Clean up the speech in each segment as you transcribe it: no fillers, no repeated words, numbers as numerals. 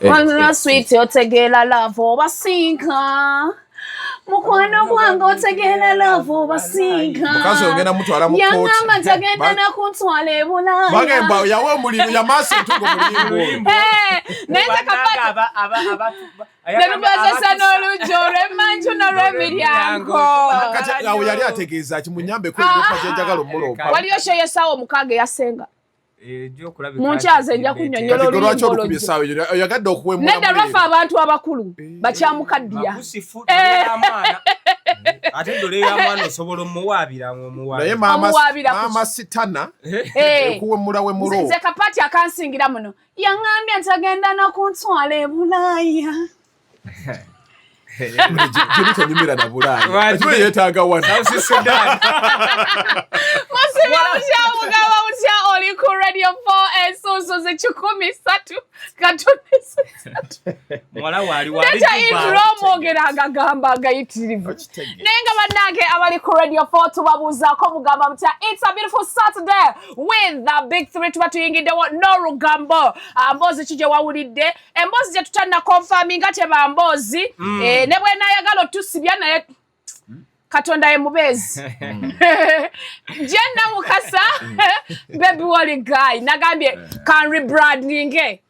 Wanzina sweet, otegeera love obasinka. Mukwano gwange, otegeera love obasinka. Mukazi ogenda mutwala mu kooti. Yaŋŋamba ntagenda nakuntwala e Bulaaya. Bagamba yawa omulimu yamaasa entugo mulimbo. Eh, naye nze kapati netukozesa n'oluggi olw'emmanju n'olw'emiryango. Kati awo yali ategeeza ki? Munyambe kwedoka gyenjagala omuloopa. Waliyo show y'essaawa 6 eyasenga mu nkyaze, nja kunnyonnyola. Kati gwe lwaki Oluyimba olukubye olwo essaawa eyo oyagadde okuwemula? Nedda, lwaffe abantu abakulu bakyamukaddiya. Makusifu mwana, ate ddole ya mwana osobola omuwaabira Naye ng'omuwaabira. maama Omuwaabira ku maama sitana Eh. okuwemula wemulo. Nze kapati akansingira muno, yaŋŋambye ntagenda nakuntwala e Bulaaya. Giri tenyumira na Bulaaya. Lwaki? Ekiba yeetaaga wano. South Sudan. Musibye mutya? Omugamba mutya? Oli ku Radio 4 ensunsuzi 103.3. Muwala waali wali Neta Juba. intro omwogera agagamba agayitirivu, naye nga bannange abali ku Radio 4 tubabuuzaako, mugamba mutya? It's a beautiful Saturday with the big three. Tuba tuyingiddewo n'olugambo. Ah, mboozi ki gye wawulidde? Emboozi gye tutanna confirminga teba mboozi. Eh, ne bwenaayagala otusibya, naye Katonda ye mubeezi. Jenna Mukasa, Baby Wally Guy, nagambye can rebrandinge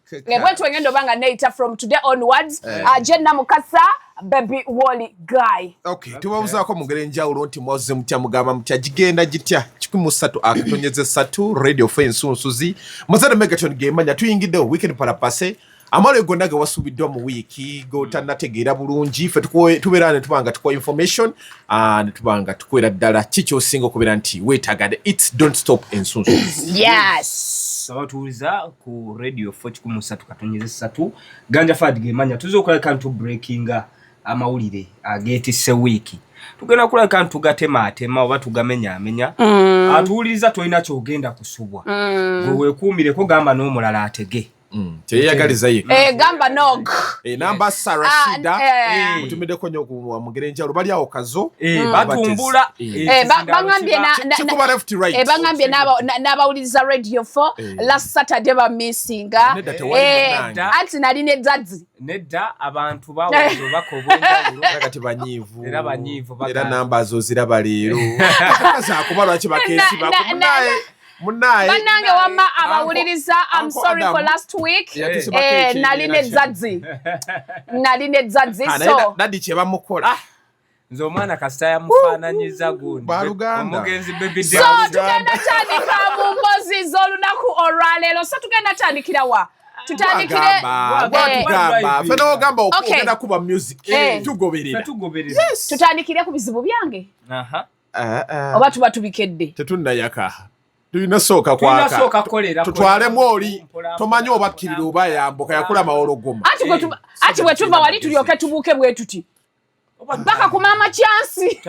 bwetu engenda oba nga neyita from today onwards, Jenna Mukasa, Baby Wally Guy. Okay, tubabuzaako mu ngeri enjawulo nti mwazze mutya? Mugamba mutya? Gigenda gitya? 103.3 Radio 4 ensunsuzi, Muzadde Megaton gemanya. Tuyingiddewo weekend parapase. Amawulire gonna ge wasuubiddwa mu wiiki gotannategeera bulungi, ffe tubeera ne tuba nga tukuwa information, ne tuba nga tukwera ddala ki kyosinga okubeera nti weetaaga. The its don't stop ensunsuzi. Yes. Abatuuliza ku Radio 4 103.3, Ganja Fad gemanya. Tuza okulabika ntu breakinga amawulire ageetisse wiiki. Tugenda kulabika nti tugatemaatema oba tugamenyaamenya. Atuwuliriza, tolina kyogenda kusubwa. Gwe weekuumireko, gamba n'omulala atege. Teyeyagaliza ye. Eh, gamba nog. Namba Sarashida. Ah, eh. Mutumiddeko nnyo mu ngeri enjawulo, bali awo Kazo. Batumbula. Eh. Baŋŋambye Kikuba left, right. Baŋŋambye n'abawuliriza Radio 4 last Saturday bamisinga. Nedda, tewali munnange. Anti nali ne dadzi. Nedda, abantu bawulira obubaka obw'enjawulo. Era kati banyiivu. Era banyiivu, Era bagamba. namba zo ziraba leero zakuba lwaki bakeesibako. Na- Munaye, munaye. Bannange wamma abawuliriza, I'm Uncle sorry Adam. for last week. Yatusibako Nali ekyengera ne zadzi, nali ne zadzi. Ah, naye So daddy kye bamukola. Nze omwana kasita yamufaananyiza gundi Baluganda. omugenzi Baby So Down. tugenda tandika mu mbozi z'olunaku olwaleero. So tugenda tandikira wa? Tutandikire Gwagamba, gwatugamba ffe n'ogamba ogenda kuba music. Tugoberera. Ffe tugoberera. Tutandikire ku bizibu byange Aha. Ah, ah. oba tuba tubikedde? Tetunnayaka, tulina sooka Tulina kwaka. sooka kolera. Tutwalemu oli. Mpola, Tomanyi mpola, oba kkirira oba yambuka yakula mawologoma. Anti bwe anti bwe tuva wali tulyoke tubuuke bwe tuti Oba paka ku maama Kyansi.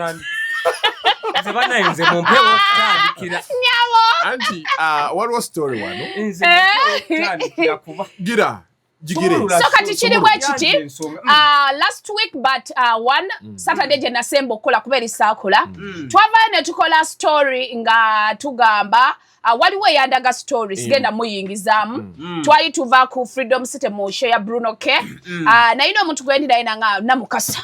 Nze banaye, nze mumpewo okutandikira. Nyabo. Anti ah, waliwo story wano. Nze mumpewo okutandikira kuba Gira gigire. Sumulula. So kati kiri bwe kiti. Ensonga. Last week but one Saturday gye nasemba okukola, kuba eri saakola, twavaayo ne tukola story nga tugamba, waliwo eyandaga story, sigenda muyingizaamu. Twali tuva ku Freedom City mu show ya Bruno K. Nalina omuntu gwendi naye nanga Namukasa,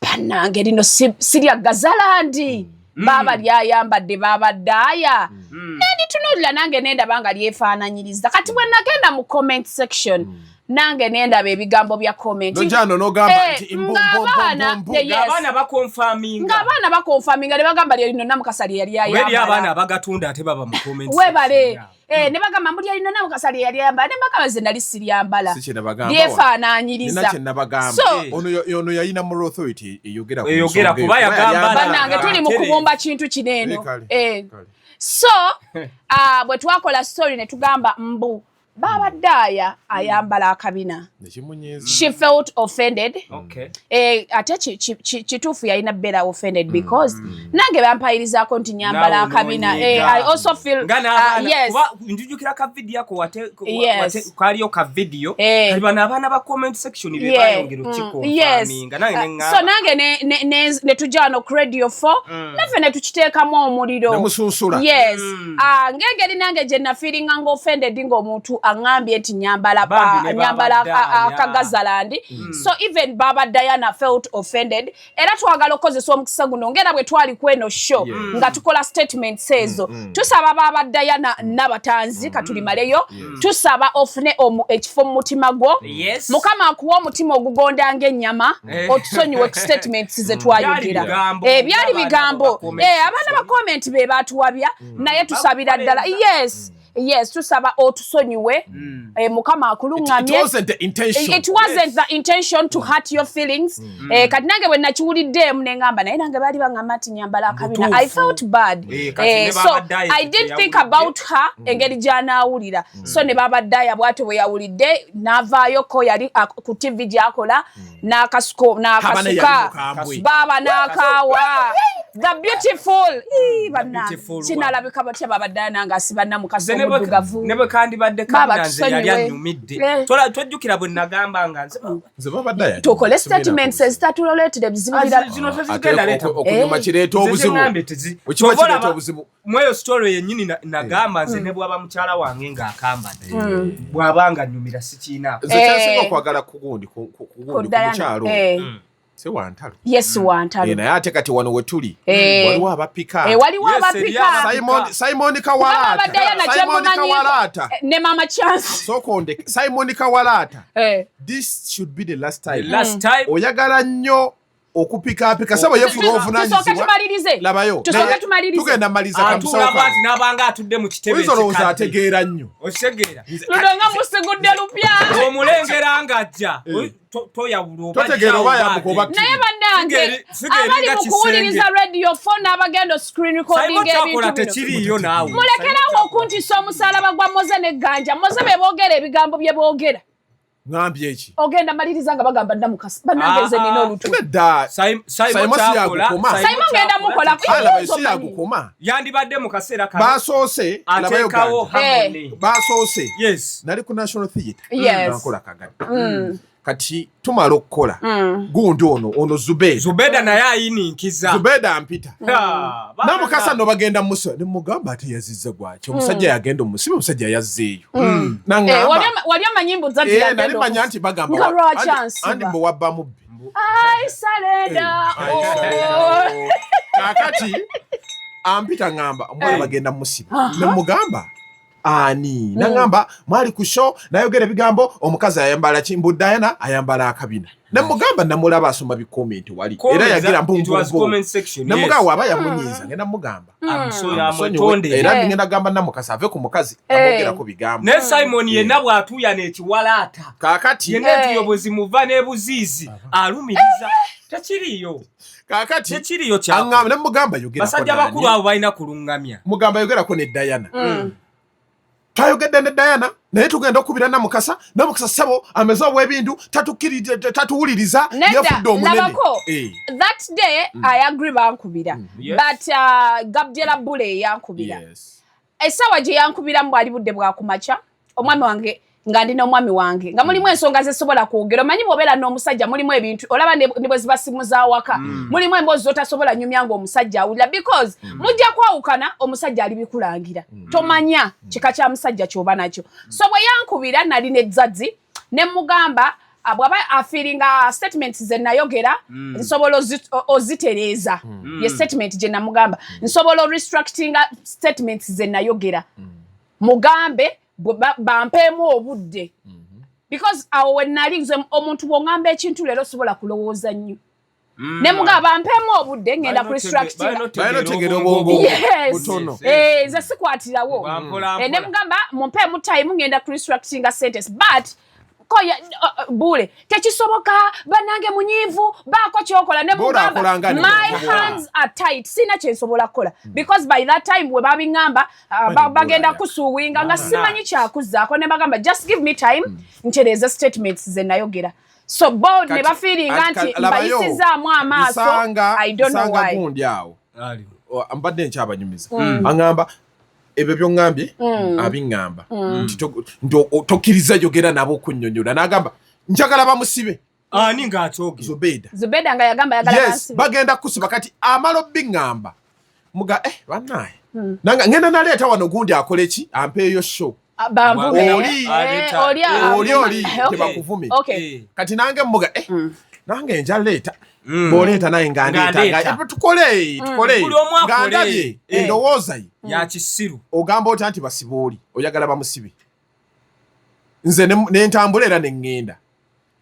bannange lino sirya Gazalandi, baaba lyayambadde baabaddaaya. Nenditunuulira nange nendaba nga lyefaananyiriza. Kati bwe nagenda mu comment section, nange nendaba ebigambo bya comment. Nojano n'ogamba nti mbu, mbu, mbu, Ng'abaana mbu, mbu. yes. Ng'abaana baconfirminga. Ng'abaana baconfirminga ne bagamba lyerino Namukasa lye yali Kuba eri abaana ayambala. abagatunda ate baba mu comment Webale. section yaabwe. Ne bagamba mbu lyerino Namukasa lye yali ayambala, ne bagamba ze nali siryambala. Si kye nabagamba. Lyefaanaanyiriza. Nina kye nabagamba. So Ono yalina moral authority eyogera ku Eyogera nsonga eyo. kuba yagamba yali bannange ambala. tuli mu Tereeza. kubumba kintu kino eno. Kale, kale. So bwe twakola story ne tugamba mbu babaddaaya ayambala akabina. Nekimunyiiza. She felt offended. Ate kituufu yalina beera offended because nange bampayirizaako nti nyambala Naawe akabina. noonyiga. I also feel Nga n'abaana yes. kuba njujukira ka video ako wate kaliyo ka video. Kali bano abaana ba comment section be bayongera okukiconfirminga, nange ne So ŋŋamba. Nange ne tujja wano ku Radio 4 naffe ne tukiteekamu omuliro. Nemusunsula. Yes. Ah, ng'engeri nange gye nafeelinga nga offended ng'omuntu Aŋŋambye nti nyambala Bambi ne nyambala Baba Diana. akagazalandi. So even Baba Diana felt offended. Era twagala okukozesa omukisa guno, ngera bwe twali ku eno show nga tukola statements ezo, tusaba Baba Diana n'abatanzi katulimaleyo, tusaba ofune ekifo mu mutima gwo. Mukama akuwa omutima ogugonda ng'ennyama. Otusonyiwe ku statements ze twayogera. Byali bigambo. Byali Abaana bigambo. ba comment Abaana ba comment be batuwabya, naye tusabira ddala. Yes, tusaba otusonyiwe. Mukama It akuluŋŋamye. wasn't the intention. It wasn't the intention to hurt your feelings. Kati nange bwe nakiwuliddeemu ne ŋŋamba, naye nange baali baŋŋamba nti nyambala akabina. I Butuufu. felt bad. Kati ne So Baba Diet I did think teyawulidde. about her, engeri gy'anaawulira. So ne Baba Daya bw'atyo bwe yawulidde n'avaayoko, yali ku TV gy'akola n'akasuko Habana yali n'akasuka mukambwe. Baaba n'akaawa the beautiful. Ii, bannange, Beautiful one. kinalabika batya Baba Daya nange asiba namukasa Nze ne bwe- omuddugavu. ne bwe kandibadde Baaba, kabina, nze yali tusonyiwe. annyumidde. Tojjukira bwe nagamba nga nze Nze Baba Diana Tukole statements ezitatuleetera ebizibu birala. Zino tezigenda leeta. Okunyuma kireeta Nze obuzibu. kyeŋŋambye Bwe kiba Ky'ova kireeta olaba obuzibu. Mweyo story yennyini nagamba nze ne bwaba mukyala wange ng'akambadde, bw'aba nga nnyumira, sikiinaako. Nze kyensinga okwagala kugundi ku Ku gundi ku Diana. mukyalo si wantalo. Yes, wantalo. Naye ate kati wano wetuli waliwo abapika. Waliwo Yes, abapika. eri abapika. Simon Baba Kawalata. Diana Simon kyemumanyiiko Kawalata. Ne Mama Chance. Sooka Simon Kawalata. This should be the last time. Last time. Oyagala nnyo okupikaapika, sabo yefuna Tusooke obuvunaanyizibwa. tumalirize. Labayo. Tusooke Naye tumalirize. tugenda maliza Atuula kamusawo. bw'ati n'abanga atudde mu kitebe Oyinza olowooza ekikadde. ategeera nnyo. Okitegeera? Luno nga musigudde lupya. Omulengera ng'ajja, toyawula oba Totegeera ajja oba oba ayambuka oba agenda. Naye bannange, Sigeri abali nga mu kuwuliriza kisenge. Radio 4 n'abagenda screen recording Simon kyakola ebintu bino, tekiriiyo naawe. mulekerawo okuntisa omusalaba gwa Moze negganja. Moze be boogera ebigambo bye boogera. Ŋambye eki? Ogenda maliriza nga bagamba Namukasa. Bannange, nze nina olutwe. Nedda. Simon Simon si kyakola- yagukoma. Simon ngenda mukola. Alaba si yagukoma. Yandibadde mu kaseera kano Basoose labayo ateekawo ganja. harmony. Basoose nali ku National Theatre. Nkola kagadi. Kati tumala okukola gundi ono Zubeda. Zubeda naye ayininkiza. Zubeda ampita, Ha, Namukasa no bagenda musa, nemugamba ate yazizza gwaki? Omusajja yagenda omusibe, omusajja yazzeeyo. Naŋŋamba Wali omanyi mbu nali manya nti bagamba Nga lwaki ansiba? Andi mbu wabba mubbi. I surrender all. Kakati ampita, ŋŋamba omwana bagenda musiba. Nemugamba ani? Naŋŋamba mwali ku show nayogera ebigambo omukazi ayambala ki, mbu Diana ayambala akabina. Nemugamba namulaba asoma bi comment wali era yagira It was comment section, yes. nemugamba waaba yamunyiiza, ngenda mugamba amusonyiwe. Era ngenda gamba Namukasa ave ku mukazi amwogerako bigambo. Ne Simon yenna bw'atuuyana ekiwalaata, Kakati yenna entuyo bwe zimuva n'ebuziizi alumiriza, tekiriiyo. Kakati Tekiriiyo kyakola. aŋŋamba, nemugamba yogerako Basajja nani? bakulu abo balina kuluŋŋamya. Mugamba yogerako ne Diana. Twayogedde ne Diana, naye tugenda okubira Namukasa. Namukasa ssebo ameze obwebintu, tatuwuliriza, Nedda, yefudde omunene. labako. That day I agree, bankubira, but Gabriela Bule yankubira. Essaawa gye yankubiramu bwali budde bwakumakya, omwami wange nga ndi n'omwami wange nga mulimu ensonga zesobola kwogera. Omanyi bw'obeera n'omusajja mulimu ebintu olaba ne bwe ziba simu z'awaka, mulimu emboozi zotasobola nyumya ng'omusajja awulira, because mujja kwawukana, omusajja ali bikulangira, tomanya kika kya musajja ky'oba nakyo. So bwe yankubira nali nezzazzi ne mugamba bw'aba afeelinga statements ze nayogera nsobola ozitereeza. Ye statement gye namugamba, nsobola orestructinga statements ze nayogera, mugambe bampeemu obudde, because awo we nali nze omuntu bw'oŋŋamba ekintu leero sobola kulowooza nnyo. Ne mugamba bampeemu obudde, ngenda kurestructinga. Balina otegeera obwongo butono. Nze sikwatirawo. Bwa mpola Ne mpola. mugamba mumpeemu time, ngenda kurestructinga sentence, but koya bule tekisoboka. Bannange, munyiivu, baako kyokola ne Bw'ola mugamba akola nga my hands are tight, sina kyensobola kukola, because by that time we babiŋŋamba bagenda kusuuwinga nga simanyi kyakuzzaako. Ne bagamba just give me time ntereeze statements ze nayogera. So bo ne bafeelinga nti mbayisizaamu amaaso. I don't know Nsanga why. gundi awo mbadde nkyabanyumiza, aŋŋamba ebyo byoŋŋambye, abiŋŋamba nti nti tokkiriza yogera nabo okunnyonnyola, n'agamba njagala bamusibe. Ani ng'akyogera? Zubeda. Zubeda nga yagamba yagala Yes, bansibe. bagenda kusiba. Kati amala obbiŋŋamba muga, bannaye, nanga ngenda naleeta wano gundi akole ki, ampeeyo show. Oli oli oli tebakuvume. Kati nange mmuga nange nja leeta. Bw'oleeta naye nga ndeeta tukole tukole nga ndabye endowooza ye ya kisiru. Ogamba otya nti basibe oli oyagala bamusibe? Nze nentambula era ne ŋŋenda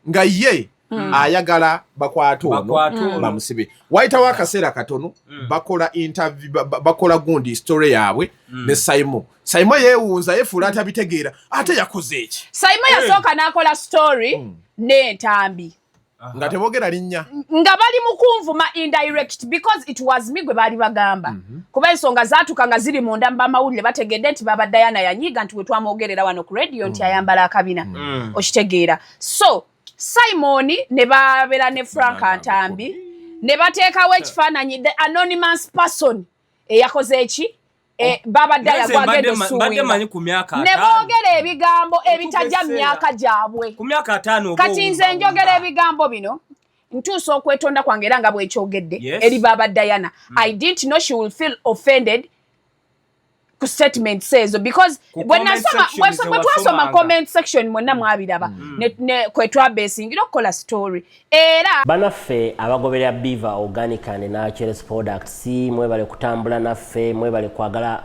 nga ye ayagala bakwate ono bamusibe. Wayitawo akaseera katono bakola interview, bakola gundi story yaabwe ne Saimo. Saimo yeewunza, yeefuula atabitegeera, ate yakoze eki? Saimo yasooka n'akola story n'entambi nga teboogera linnya, nga bali mu kunvuma indirect because it was me gwe baali bagamba, kuba ensonga zaatuka nga ziri munda mu bamawulire, bategedde nti baba Diana yanyiiga nti we twamwogerera wano ku radio nti ayambala akabina, okitegeera? So Simon ne babeera ne Frank Ntambi ne bateekawo ekifaananyi, the anonymous person eyakoze eki, baba Daya gwagenda osuwinga ne boogera ebigambo ebitajja mu myaka gyabwe. Kati nze njogera ebigambo bino, ntuusa okwetonda kwange era nga bwekyogedde eri baba Diana. I didn't know she will feel offended ku statements ezo because bwe twasoma comment section mwenna mwabiraba, kwe twabesingira okukola story era. Banaffe abagoberera Beaver Organic and Naturals Products, mwebale kutambula naffe, mwebale kwagala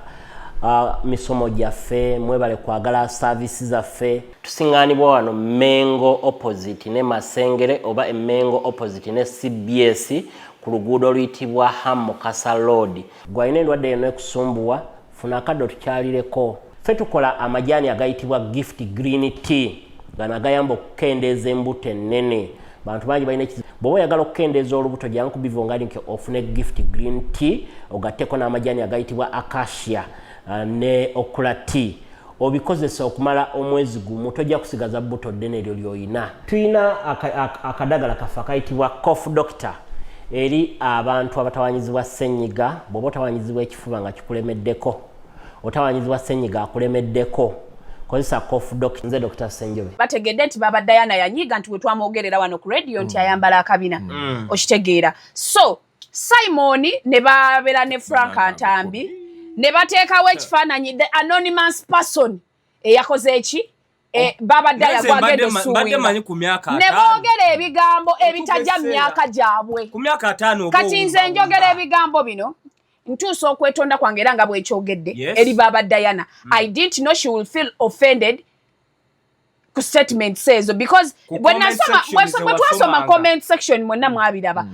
misomo gyaffe, mwebale kwagala service zaffe. Tusiŋŋaanibwa wano Mengo opposite ne Masengere oba Emengo opposite ne CBS ku luguudo oluyitibwa Ham Mukasa Road. Gwalina endwadde yonna ekusumbuwa, funa akadde otukyalireko. Ffe tukola amajaani agayitibwa Gift Green Tea, gano agayamba okukendeeza embuto ennene. Bantu bangi balina ekizibu. Bw'oba oyagala okukendeeza olubuto, jangu ku Beaver Organic ofune Gift Green Tea, ogatteko n'amajaani agayitibwa Acacia ne Okra Tea, obikozesa okumala omwezi gumu, tojja kusigaza buto ddene eryo ly'oyina. Tulina akadagala kaffe akayitibwa Cough Doctor eri abantu abatawanyizibwa ssenyiga. Bw'oba otawanyizibwa ekifuba nga kikulemeddeko, otawanyizibwa ssenyiga akulemeddeko, kozesa Cough Doctor. Nze Dr. Ssenjobe. Bategedde nti baba Diana yanyiiga nti we twamwogerera wano ku radio nti ayambala akabina, okitegeera? So Simon ne babeera ne Frank Ntambi ne bateekawo ekifaananyi, the anonymous person eyakoze eki, baba Daya gwagenda osuwinga ne boogera ebigambo ebitajja mu myaka gyabwe. Kati nze njogera ebigambo bino, ntuusa okwetonda kwange era nga bwekyogedde eri baba Diana. I didn't know she will feel offended ku statements ezo because bwe twasoma comment section mwenna mwabiraba,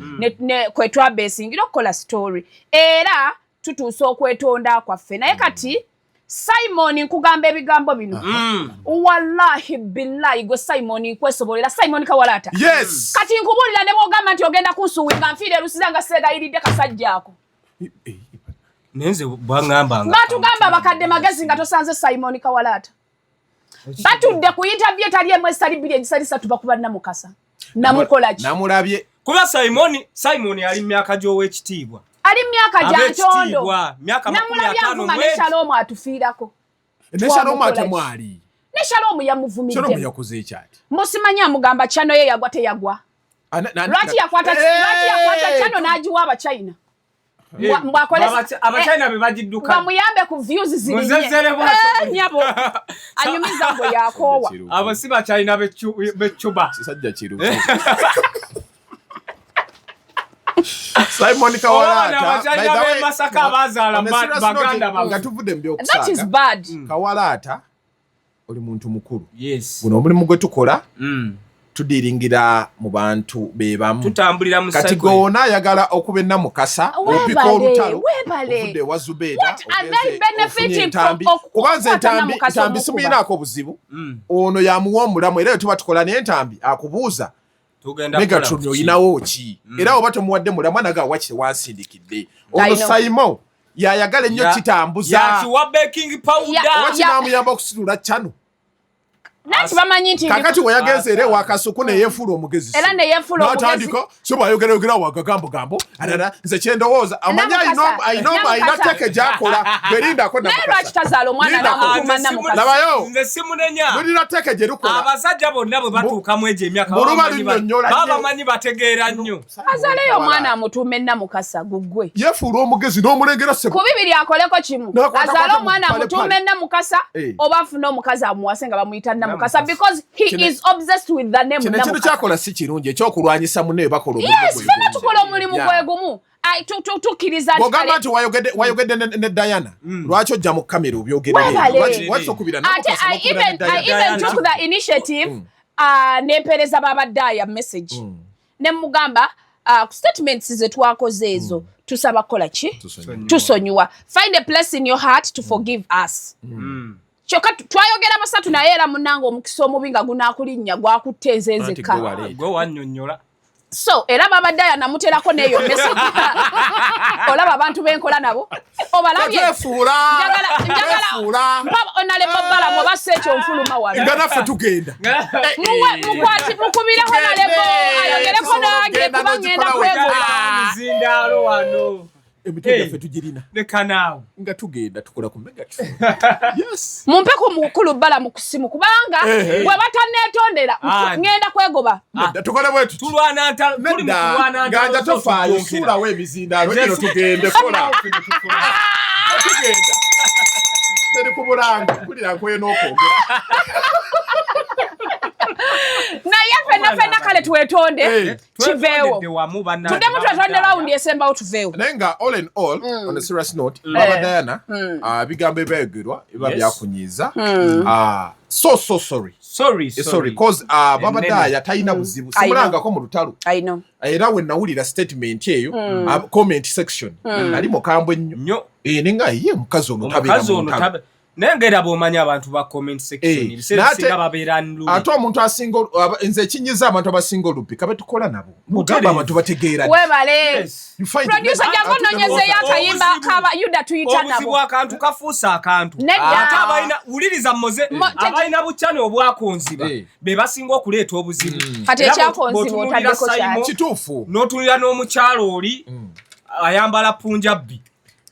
kwe twabesingira okukola story era tutuusa okwetonda kwaffe. Naye kati Simon, nkugamba ebigambo bino, wallahi billahi, gwe Simon nkwesobolera, Simon Kawalata. Yes. Kati nkubuulira, ne bwogamba nti ogenda kunsuwinga, nfiire erusiza nga seegayiridde kasajja ako. Nenze bwaŋŋamba. Batugamba abakadde magezi nga tosanze Simon Kawalata. Batudde ku interview etali emu, esitali bbiri, egisali satu, bakuba Namukasa. Namukola ki? Namulabye. Kuba Simon ali mu myaka gy'owekitiibwa. Ali mu myaka gya ntondo. Namulabye anvuma ne Shalom atufiirako. Ne Shalom ate mwali. Ne Shalom yamuvumidde. Shalom yakoze ekyati? Musimanyi amugamba channel ye yagwa teyagwa. Lwaki yakwata channel n'agiwa Abachina? Abachina be bagidduka. Bamuyambe ku views zirinye nyabo anyumiza mbwe yakoowa. Abo si Bachina becuba. Kisajja kiru Simon Kawalata. Abachina b'e Masaka abazaala baganda. Nga tuvudde mu byokusaaga. That is bad. Kawalata, oli muntu mukulu. Guno omulimu gwe tukola, tudiringira mu bantu be bamu. Tutambulira mu Kati gwe wona ayagala okuba ennamukasa, opika olutalo ovudde ewa Zubeeda kubanza entambi. Ntambi simuyinaako obuzibu, ono yamuwa omulamu era tuba tukola naye entambi akubuuza, "Megatron oyinawo ki?" Era oba tomuwadde mulamu anaga waki tewansindikidde. Ono Saimo yayagala ennyo kitambuza. Yakiwa baking powder. Oba kinamuyamba okusitula channel. Nanti bamanyi nti Kakati weyagenze era ewa Kasuku neyefuula omugezi. Era neyefuula omugezi. N'atandika so bwayogerayogera wagagambogambo alala nze kyendowooza amanyi alina teke gyakola bwerindako. Naye lwaki tazaala omwana namutuuma Namukasa? Labayo. Nze simunenya. Lulina teke gye lukola. Abasajja bonna bwe batuukamu egyo emyaka Buluba lunnyonnyola baba nnyo. bamanyi bategeera nnyo. Azaaleyo omwana amutuume Namukasa gugwe. Yefuula omugezi n'omulengera Ku bibiri akoleko kimu. N'akwata Azaale kwata omwana mu pale amutuume pale. Namukasa oba afune omukazi amuwase nga bamuyita Namukasa because he is obsessed with the name Kino ekintu Namukasa. kyakola si kirungi ekyokulwanyisa munne bakola omulimu Yes, gwe fenna gumu. tukola omulimu gwe gumu. Tukkiriza nti Bw'ogamba kale nti wayogedde ne Diana, lwaki ojja mu kamera obyogerere? Webale. Lwaki okubira Ate Namukasa I n'okubira ne even, I Diana? even Diana. took the initiative nempeereza babaddaaya message ne mugamba ku statements ze twakoze ezo tusaba kukola ki? Tusonyiwa. Find a place in your heart to forgive us. Kyokka twayogera basatu naye era munnange omukisa omubi nga gunaakulinnya gwakutta enze Anti nzekka. gwe waleeta. Gwe wannyonnyola. So era babaddaaya namuterako n'eyo message. Olaba abantu benkola nabo obalabye. Twefuula. Njagala Twefuula. mpa onalebo balamu oba si ekyo nfuluma wano. Nga naffe tugenda. Mukwati mukubireho nalebo ayogereko nange kuba ngenda kwegoba. Emizindaalo wano. Emitwe gyaffe tugirina. Leka naawe. Nga tugenda tukola ku Megatron. Yes. Mumpe ku mukulu Balamu ku ssimu kubanga bwe batanneetondera ngenda kwegoba. Nedda, tukole bwe tuti. Tulwana ntalo, tuli mu Nedda, kulwana ntalo Ganja tofaayo, suulawo emizindaalo gino tugende kola. Tugenda. Teri ku bulanga, mpulira nkoye n'okwogera. Naye ffenna ffenna kale twetonde kiveewo. Tuddemu twetonde rawundi esembawo tuveewo. Naye nga all in all, on a serious note, Baba Diana, ebigambo ebyayogerwa biba byakunyiiza. So so sorry. Sorry, Sorry, cause Baba Ennene. Diana talina buzibu. I know. Simulangako mu lutalo. I know. Era we nawulira statement eyo, comment section, nali mukambwe nnyo. Nnyo. Nenga ye mukazi ono tabeera Omukazi mu ono ntalo. Naye ng'era bw'omanyi abantu ba comment section ebiseera ebisinga babeera nlulu. Ate omuntu asinga nze ekinyiza abantu abasinga olubbi kabe tukola nabo. Mugamba abantu bategeera. Webale. Yes. You find Producer jangu nonyezeeyo akayimba kaba Yuda tuyita Obuzibu nabo. akantu kafuuse akantu. Nedda. Ate abalina wuliriza mmoze abalina bukyane obwakonziba be basinga okuleeta obuzibu. Kati Era ekyakonziba bw'otunuulira otaddeko Simon, kyaki? Kituufu. N'otunulira n'omukyalo oli ayambala punjabbi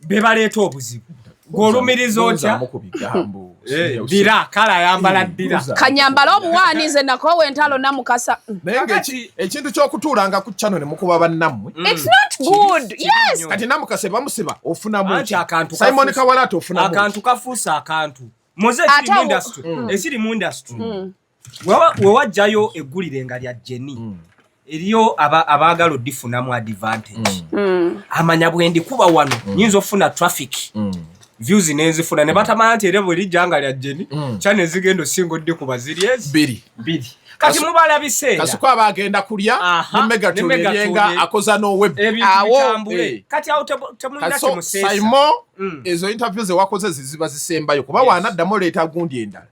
be baleeta obuzibu. Gw'olumiriza otya? Gonzaamu ku bigambo. Ddira kale ayambala ddira. Gonzaamu. Kanyambale obuwaani nze nakoowa entalo Namukasa. Naye nga ekintu ky'okutuulanga ku channel ne mukuba bannammwe. It's not good. Yes. Kati Namukasa bamusiba ofunamu Anti ki? akantu Simon Kawala ate ofunamu ki? Akantu kafuuse akantu. Moze Ate ekiri mu industry, ekiri mu industry. We wajjayo eggulire nga lya Jenny. Eriyo abaagala odifunamu advantage. Amanya bwe ndikuba wano nyinza ofuna traffic. Views nenzifuna ne batamanya nti era bwe lijja nga lya Jenny, channel zigenda osinga oddikuba ziri ezi Bbiri. Bbiri. Kati mubala biseera. Kasuku aba agenda kulya ne Ne Megatron Megatron eryenga akoza n'oweb. Ebintu Awo. bitambule. Kati awo temulina Kaso kyemuseesa. Simon ezo interview ze wakoze ziziba zisembayo kuba wanaddamu oleeta gundi endala.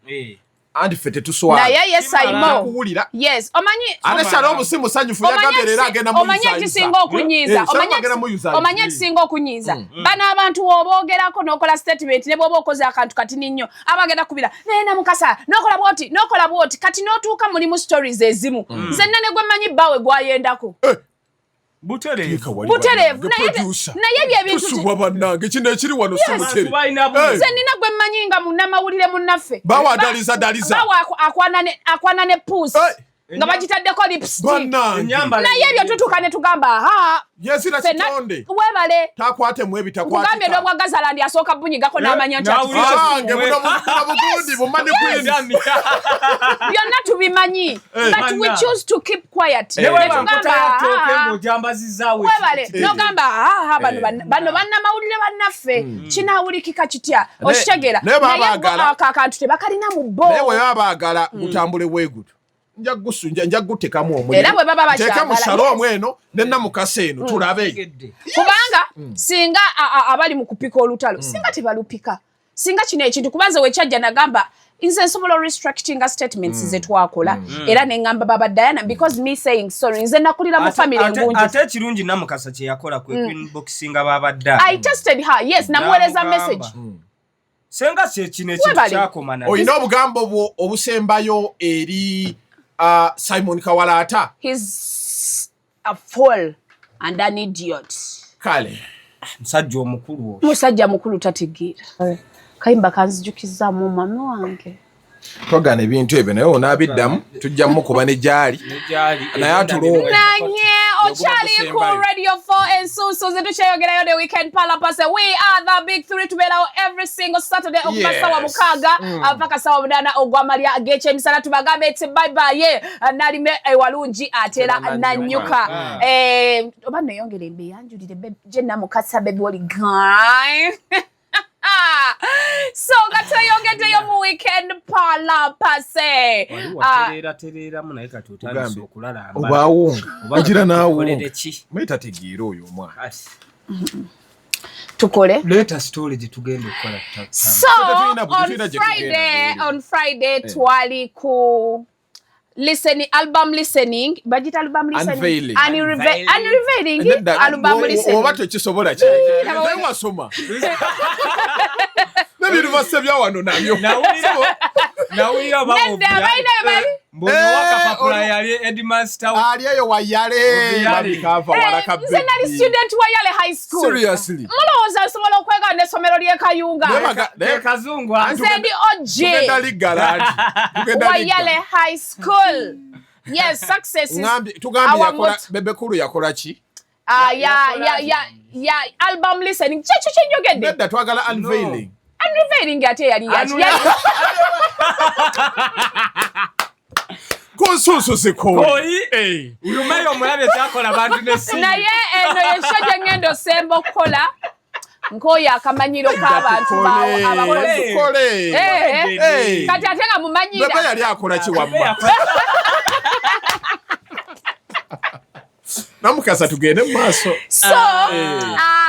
Anti ffe tetuswala. Naye ye Simon. Kuwulira. Yes, omanyi Ate Shalom si musanyufu yagambye leero agenda omanyi muyuzayuza. ekisinga okunyiiza, Shalom agenda muyuzayuza. omanyi ekisinga okunyiiza bano abantu w'oboogerako n'okola statement ne bw'oba okoze akantu katini nnyo abagenda kubira naye Namukasa n'okola bw'oti n'okola bw'oti kati n'otuuka mulimu stories ezimu nze nna ne gwe mmanyi bbaawe gwayendako. Butereevu. Butereevu. Naye ebyo ebintu Tusubwa bannange kino ekiri wano si Abantu butere. balina Nze nina gwe mmanyi nga munnamawulire munnaffe. Bawa adaliza daliza. Bawa akwana ne pusi nga bagitaddeko lipstick. Bannange. Ennyambala Naye ebyo tutuuka ne tugamba aha. Yezira Ffenna kitonde. webale. Takwatemu Nkugambye ebitakwateka. n'obwa Gazaland asooka bunyigako n'amanya nti N'awulira Abange buno bugundi bumanyi queen. Byonna tubimanyi. But we choose to keep quiet. Ne bweba Netugamba, nkota ya ttooke ah, ng'ogyambazizaawo webale ekiti. nogamba aha bano bannamawulire bannaffe kinaawulikika kitya okitegeera. Naye baba Naye bo baagala. ako akantu tebakalina mu bo. Naye bwe baba baagala gutambule bwe gutyo. Nja gutekamu omuliro. Era bwe baba Nteeke mu bakyagala, Shalom yes. eno ne Namukasa eno tulabe. Kubanga singa abali mu kupika olutalo singa tebalupika singa kino ekintu kuba nze wekyajja nagamba nze nsobola restructuringa statements ze twakola era ne ŋŋamba Baba Diana because me saying sorry nze nakulira mu family engungi. Ate ekirungi Namukasa kye yakola kwe queen boxinga babadde. I tested her, yes, namuweereza N'amugamba. message. Senga kyekino ekintu Webale. kyakoma na Olina obugambo bwo obusembayo eri Simon Kawalaata? He's a fool and an idiot. Kale. Musajja omukulu oyo. Musajja mukulu tategeera. Kayimba kanzijukizaamu omwami wange. Twagaana ebintu ebyo, naye onaabiddamu tujja mukuba ne gyali. Negyali. Naye atulonga. Nanye okyali ku Radio 4 ensunsu zitukyeyogerayo the weekend palapase. We are the big three, tubeerawo every single Saturday okuva 6:00 mpaka 8:00 ogw'amalya ag'ekyemisana. Tubagambe nti bye bye, nalime ewalungi atera Tera nanyuka. nanyuka. Oba neyongere mbeyanjulire gye namukasa baby oli guy. So nga tweyongeddeyo mu weekend palapase. Wali watereera tereeramu, naye kati otandise Ugambye. okulalamba. Obawunga Oba ogira tukolere naawunga. ki? Naye tategeera oyo omwana. Kati, Tukole. Leeta story gye tugenda okukola. So on Tetulina gye tugenda Friday, leero. on Friday twali ku listening, album listening, bagita album listening. Unveiling. Unveiling. Unveiling Nedda, album listening. oba tekisobola kinaye wasoma nebiruvase bya wano nabyo. Nawulira oba Nedda, balina bye bali. mbuno wakapapula yali headmaster Ali eyo wayale. Oviyale. Babikava walaka. Nze nali student wa Yale High School. Seriously? Mulowooza nsobola okwegaana essomero ly'e Kayunga? Naye kazungu anti. Nze ndi OG Tugenda liggala anti tugenda wa Yale liggala. High School. Yes, success is Tugambye our yakola motto. Bebekulu yakola ki? Ah, ya album listening kyekyo kyenjogedde. Nedda, twagala unveiling. Unveiling ate yali yaki? Ku nsunsu zikooli. Kooli. Uyu mayo omulabe kyakola abantu nesimu. Naye eno yekyo gye ŋŋenda osemba okukola, nkooyo akamanyiro k'abantu baawo abakozi. Tukole. Eh, kati ate nga mumanyira. Bebe yali akola ki wamma? Namukasa, tugende mu maaso. So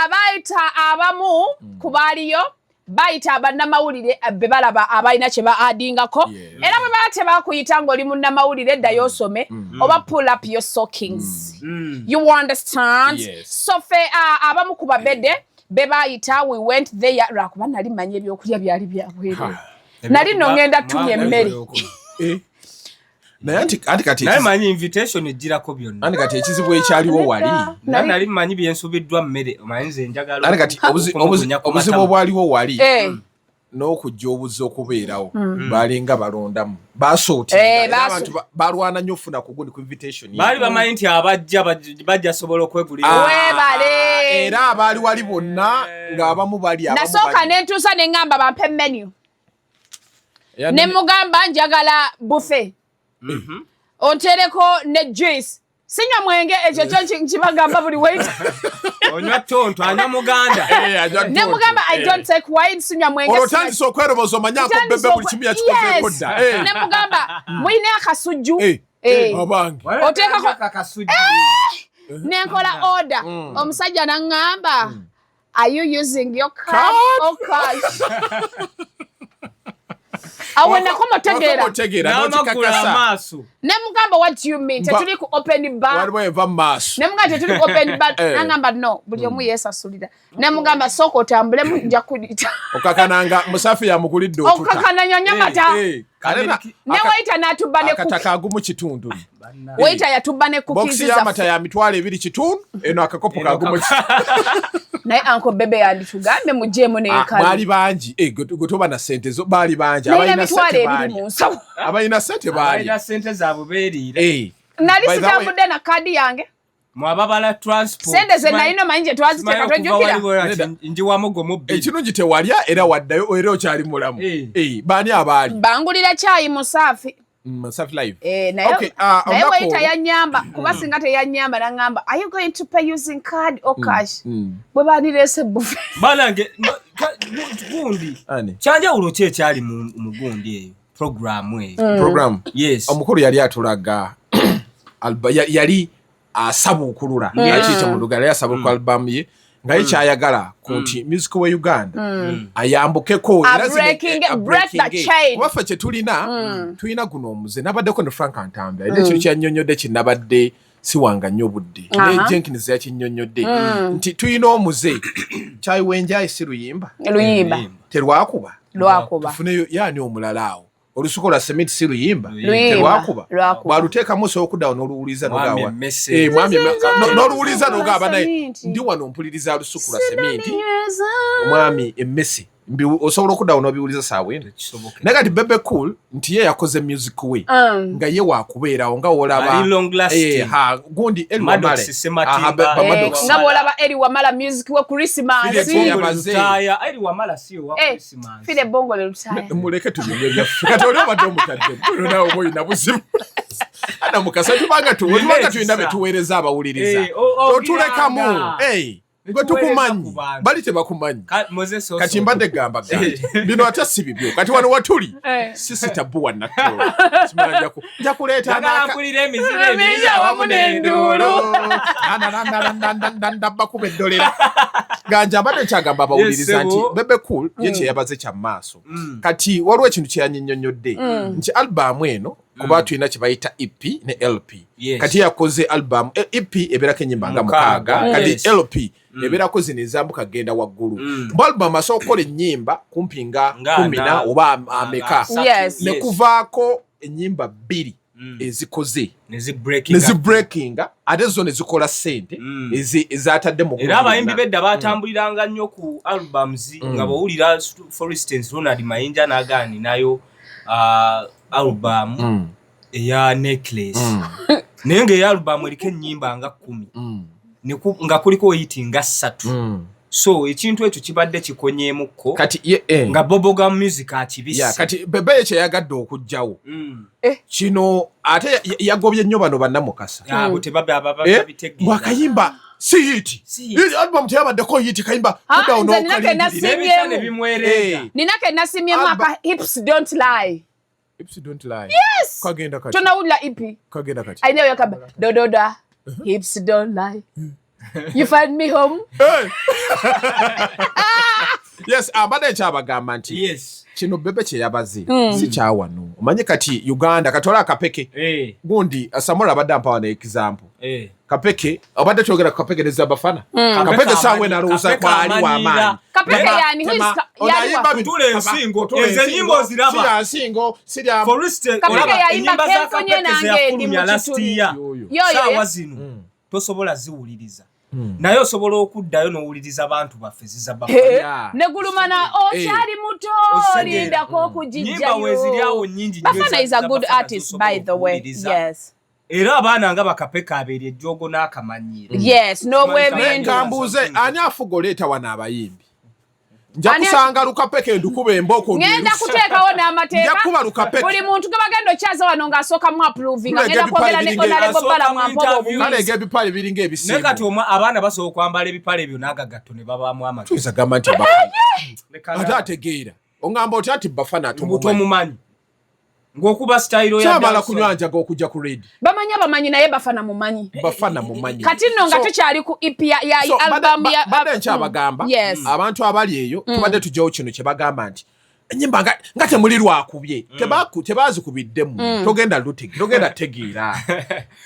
bayita abamu ku baaliyo, bayita bannamawulire be balaba abalina kye ba addingako. Era bwe baba tebakuyita ng'oli munnamawulire, ddayo osome oba pull up your stockings. You understand? Yes. So fe abamu ku babedde be bayita, we went there, lwakuba nali manyi ebyokulya byali byabweru. Nali no ngenda tumya emmere. Eh. Naye anti kati Naye manyi invitation ejjirako byonna. Anti kati ekizibu ekyaliwo wali Naye nali manyi byensubiddwa mmere, omanyi nze njagala anti kati okumugunya ku obuzibu matama. obwaliwo wali n'okujja obuzi okubeerawo, balinga balondamu, basootinga. Eh, Era abantu balwana nnyo ofuna ku gundi, ku invitation. Baali bamanyi nti abajja bajja sobola okwegulira. Weebale. Era abaali wali bonna ng'abamu bali, abamu Nasooka bali. nentuusa ne ŋŋamba bampe menu. Era Ne mugamba njagala buffet, ontereko ne juice, sinywa mwenge, ekyo kyo nkibagamba buli wait. Onywa tonto, anywa muganda. Eh, ajja Ne mugamba I don't take wine, sinywa mwenge. Olwo otandise okweroboza, omanyako Ntandise Bebe buli kimu yakikozeeko dda. Eh. Ne mugamba mulina akasujju? Eh, Eh. abange. Oteekako- Nenkola order, omusajja naŋŋamba, "Are you using your card or cash?" Awo nakomotegeera. Otegeera n'amakula n'okikakasa. amaaso. Ne mugamba, "What do you mean? Tetuli ku open bar?" Waliwo eva mu maaso. Ne mugamba, "Tetuli ku open bar." Eh. Nangamba, "No, buli omu yeesasulira." Ne mugamba, "Sooka otambulemu, nja kuyita." Okakananga Musafi yamugulidde otuta. Okukakana nyonyamata. Eh, ate Ne waita n'atubba ne akataka cookie. agumu kitundu. Waita yatubba ne cookies Bokisi y'amata zaffe. ya 20,000, eno akakopo Eno kagumu. Naye Uncle Bebe yanditugambe mugyemu Ah, n'enkalu. baali bangi. Eh, gwe toba na sente zo, baali bangi. Naye Abalina emitwalo sente ebiri baali. mu nsawo. Abalina sente baali. Balina sente zaabwe beeriira. Eh, Nali by the way- sitambudde na kaadi yange. Mwababala transport. Sente ze nalina omanyi gye twaziteeka, tojjukira? Njiwamu gomu bbiri. Ekirungi tewalya, era waddayo, era okyali mulamu. Eh. Eh, baani abaali? Bangulira kyayi Musaafi. Safi Live. Eh, naye Okay, ah, naye olunaku waita olwo- yanyamba, kuba singa teyanyamba, naŋŋamba, "Are you going to pay using card or cash?" Bwe bandireese buffet. Banange, gundi Ani? kyanjawulo ki ekyali mu gundi eyo, programu eyo? Program. Yes. Omukulu yali atulaga yali asabuukulula, akiyita mu Luganda, yali asabuukulula album ye, nga ye kyayagala ku nti music we Uganda ayambukeko. A Era break the breaking. chain. Kuba ffe kye tulina, tulina guno omuze. Nabaddeko ne Frank Ntambi, alina ekintu kyannyonnyodde kinabadde siwanga nnyo budde, ne Jenkins yakinnyonnyodde nti tulina omuze kyayiwenjayi si luyimba. Luyimba. Terwakuba. Lwakuba. Tufuneyo yani omulala awo. Olusuku lwa sementi si luyimba. Luyimba. Terwakuba. Lwakuba. Bwaluteekamu osobola okuddawo n'oluwuliza Mwami n'ogamba. emmese. Eh, mwami Nze nze n'oluwuliza nze n'ogamba naye seminti. ndi wano mpuliriza lusuku lwa seminti. Omwami emmese. Osobola okuddawo n'obiwuliza saawa eno. Tekisoboka. Naye kati Bebe Cool nti ye yakoze music we. Nga ye wakubeerawo nga wolaba Ali long lasting. Eh, ha, gundi Eli Maddox Wamale. Sematimba. Aha, ba Maddox. Nga bw'olaba Eri Wamala music we Christmas. Philip Bongole Yabaze. Lutaaya. Eri Wamala si owa Eh, Christmas. Philip Bongole Lutaaya. Muleke tubinywe byaffe. Kati oli obadde omutadde. Ono naawe oba olina buzibu. Ana Mukasa tubanga Nina tulina be ekisa. tuweereza abawuliriza. Eh, Otulekamu. ogiranga. Eh, gwe Tuweereza tukumanyi. ku bantu. Bali tebakumanyi. Moses Oso. Kati mbadde gamba gandi. Bino ate si bibyo. Kati wano watuli. Eh. Sisi tabuwa natto. Simala nja kuleeta Njagala n'aka- mpulire emizira Emingi emingi awamu n'enduulu. Bakuba eddolera. Ganja abadde nkyagamba abawuliriza Yes, nti sebo. Bebe Cool ye kyeyabaze kya maaso. Kati waliwo ekintu kye yannyonnyodde nti album eno kuba tulina kye bayita EP ne LP. Yes. Kati yakoze album EP ebeerako ennyimba nga Mukaaga. mukaaga. Kati Yes. LP ebeerako zino ezambuka genda waggulu. Mu album asobola okukola ennyimba kumpi nga Nga kumi na ana- oba ameka. asatu. Yes. Ne kuvaako ennyimba bbiri ezikoze Ne nezibreakinga ate zo ne zikola ssente ezatadde mu Era abayimbi bedda batambuliranga nnyo ku albums nga bw'owulira, for instance, Ronald Mayinja n'agaani nayo album eya Necklace, naye ng'eya album eriko ennyimba nga 10 nga kuliko hit nga 3. So ekintu ekyo kibadde kikonyeemukko Kati ye, eh. nga bubblegum music akibisse. Ya, kati Bebe ye kyeyagadde okuggyawo kino ate yagobye nnyo bano bannamukasa. Abo Eh, babitegeera. bwakayimba si hit. Si hit. Eh, album teyabaddeko hit kayimba Ah, kuddawo nze nina ke n'okalindira. nasiimye. N'ebisa ne bimwereega. Eh. Nina ke nasimyemu aka Hips Don't Lie. Hips Don't Lie. Yes. Kagenda kati. Tonawulira EP? Kagenda kati. Ayina yakaba dododa hips don't lie. You find me home. Hey! Yes, abadde nkyabagamba nti Yes. kino Bebe kye yabaze si kyawano. Omanye kati Uganda katola akapeke gundi Samuel abadde ampawa ne example. Kapeke abadde twogera ku Kapeke ne Zabafana. Kapeke saawe nalowooza Kapeke kwali amanyiira. w'amaanyi. Kapeke yani who is Ono yani ayimba wa? bino. Kutula ensingo. Kutula Ezo ensingo. ennyimba oziraba. Si ya nsingo, si lya- For instance, Kapeke olaba yayimba ennyimba za Kenfunye Kapeke nange ze yafulumya ndi mu last kituli. year. Yoyo. Yo, yo, Saawa yo. zino tosobola ziwuliriza. Naye osobola okuddayo n'owuliriza bantu baffe ziza baffe. Eh, Yeah. negulumana okyali muto Osegeera. lindako Nyimba okugijjayo. weeziri awo nnyingi nnyo Bafana is a za good Bafana artist z'osobola by the way. okuwuliriza. Yes. Era abaana nga bakapeke abeeri ejjoogo n'akamanyiiro. Yes, Naye n'obwebindu. kambuuze ani afuga oleeta wano abayimbi? Nja Ani kusanga Lukapeke ndukuba embooko Ngenda ndwirusa. kuteekawo Nja n'amateeka. kuba Lukapeke. Buli muntu gwe bagenda okyaza wano ng'asooka mu approving. Tulega Ngenda ebipale kwogera ne biringa Honorable asooka Bala mu Mwampobo interview. Kale obuyinza. ebipale biringa Naye kati ebisiimo. abaana basobola okwambala ebipale ebyo n'agagatto ne babaamu amagezi. Tuyinza gamba nti Bafana. Leka Ate ategeera. Ongamba otya nti Bafana Omuntu tomumanyi? omumanyi ng'okuba sitayiro ya Kyamala dancehall. kunywa njaga okujja ku redi. Bamanyi abamanyi naye Bafana mumanyi. Bafana mumanyi. Kati nno nga So- tukyali ku EP ya So, album ya badde nkyabagamba Yes. abantu abali eyo tubadde tujjawo kino kye bagamba nti ennyimba nga temuli lwakubye. Tebazikubiddemu togenda togenda tegeera,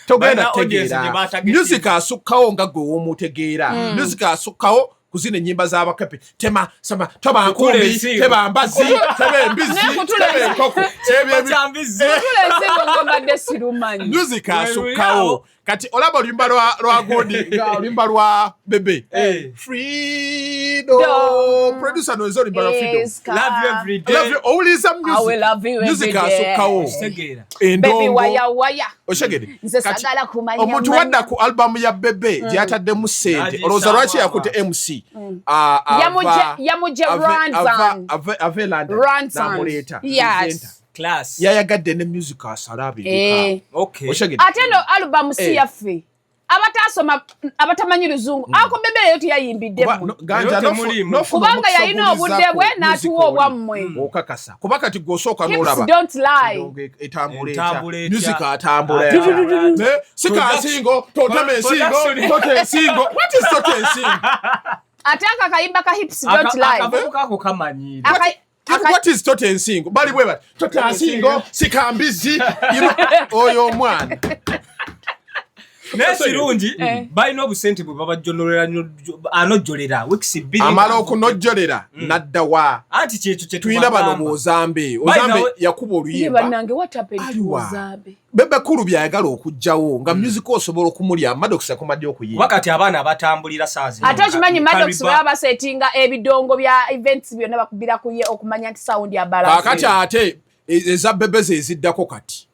togenda Balina audience tegeera. gye batagetinze. Music asukkawo nga gwe w'omutegeera. Music asukkawo kuzina ennyimba z'abakape tema sama toba Kutula nkumbi ensingo. teba mbazi teba embizi Nekutula teba enkoko ebyo Kyambizi. Tula ensingo nga mbadde sirumanyi. Music asukkawo. Kati olaba oluyimba lwa gundi nga oluyimba lwa Bebe Freedom. Dom. Producer noza oluyimba lwa Freedom. Is Love you every day. Love you. Owuliriza I will love you every music day. asukkawo. Kitegeera. Baby Endongo waya waya. oshegere. Nze Kati, sagala kumanya omuntu manya. wadda ku albamu ya Bebe gye yataddemu ssente N'agisaamu olowooza lwaki aba. yakutte MC Yamugye Ranzan. ave London Ranzan. n'amuleeta Yes. presenter. Class. Yayagadde ne music asala Eh. abireka. Okay. Oshegere. Ate no album si yaffe. Abataasoma abatamanyi luzungu. Ako Bebe leero teyayimbiddemu. Ganja Leero temuliimu. nofuna Kubanga omukisa yalina oguwulizaako obudde bwe music n'atuwa oli. obwammwe. Okakasa kuba kati gwe osooka Hips n'olaba don't lie. Endongo etambula Entambula etya etya. music atambula Atambula etya. Ne, sika nsingo totema ensingo Production. tota ensingo. What is tota ensingo? Ate ako akayimba ka Hips Don't Lie. Akavubuka ako kamanyiire. What is tota ensingo? Bali bwe bati tota nsingo sika mbizi. You know, oyo omwana. Naye kirungi balina obusente bwe babajjonolera, anojjolera weeks 2. Amala okunojjolera nadda wa? Anti kyekyo kye Tulina bano tubagamba. mu Ozambe. By the Ozambe yakuba Ye oluyimba. bannange, what happened to Aliwa? Ozambe? Bebe Cool byayagala okugjawo nga music osobola okumulya. Maddox yakomadde okuyimba. Kuba kati abaana abatambulira saa zino. Ate okimanyi Maddox Kariba. baba basetinga ebidongo bya events byonna, bakubira ku ye okumanya nti sound ya balance. Kakati ate eza Bebe ze eziddako kati.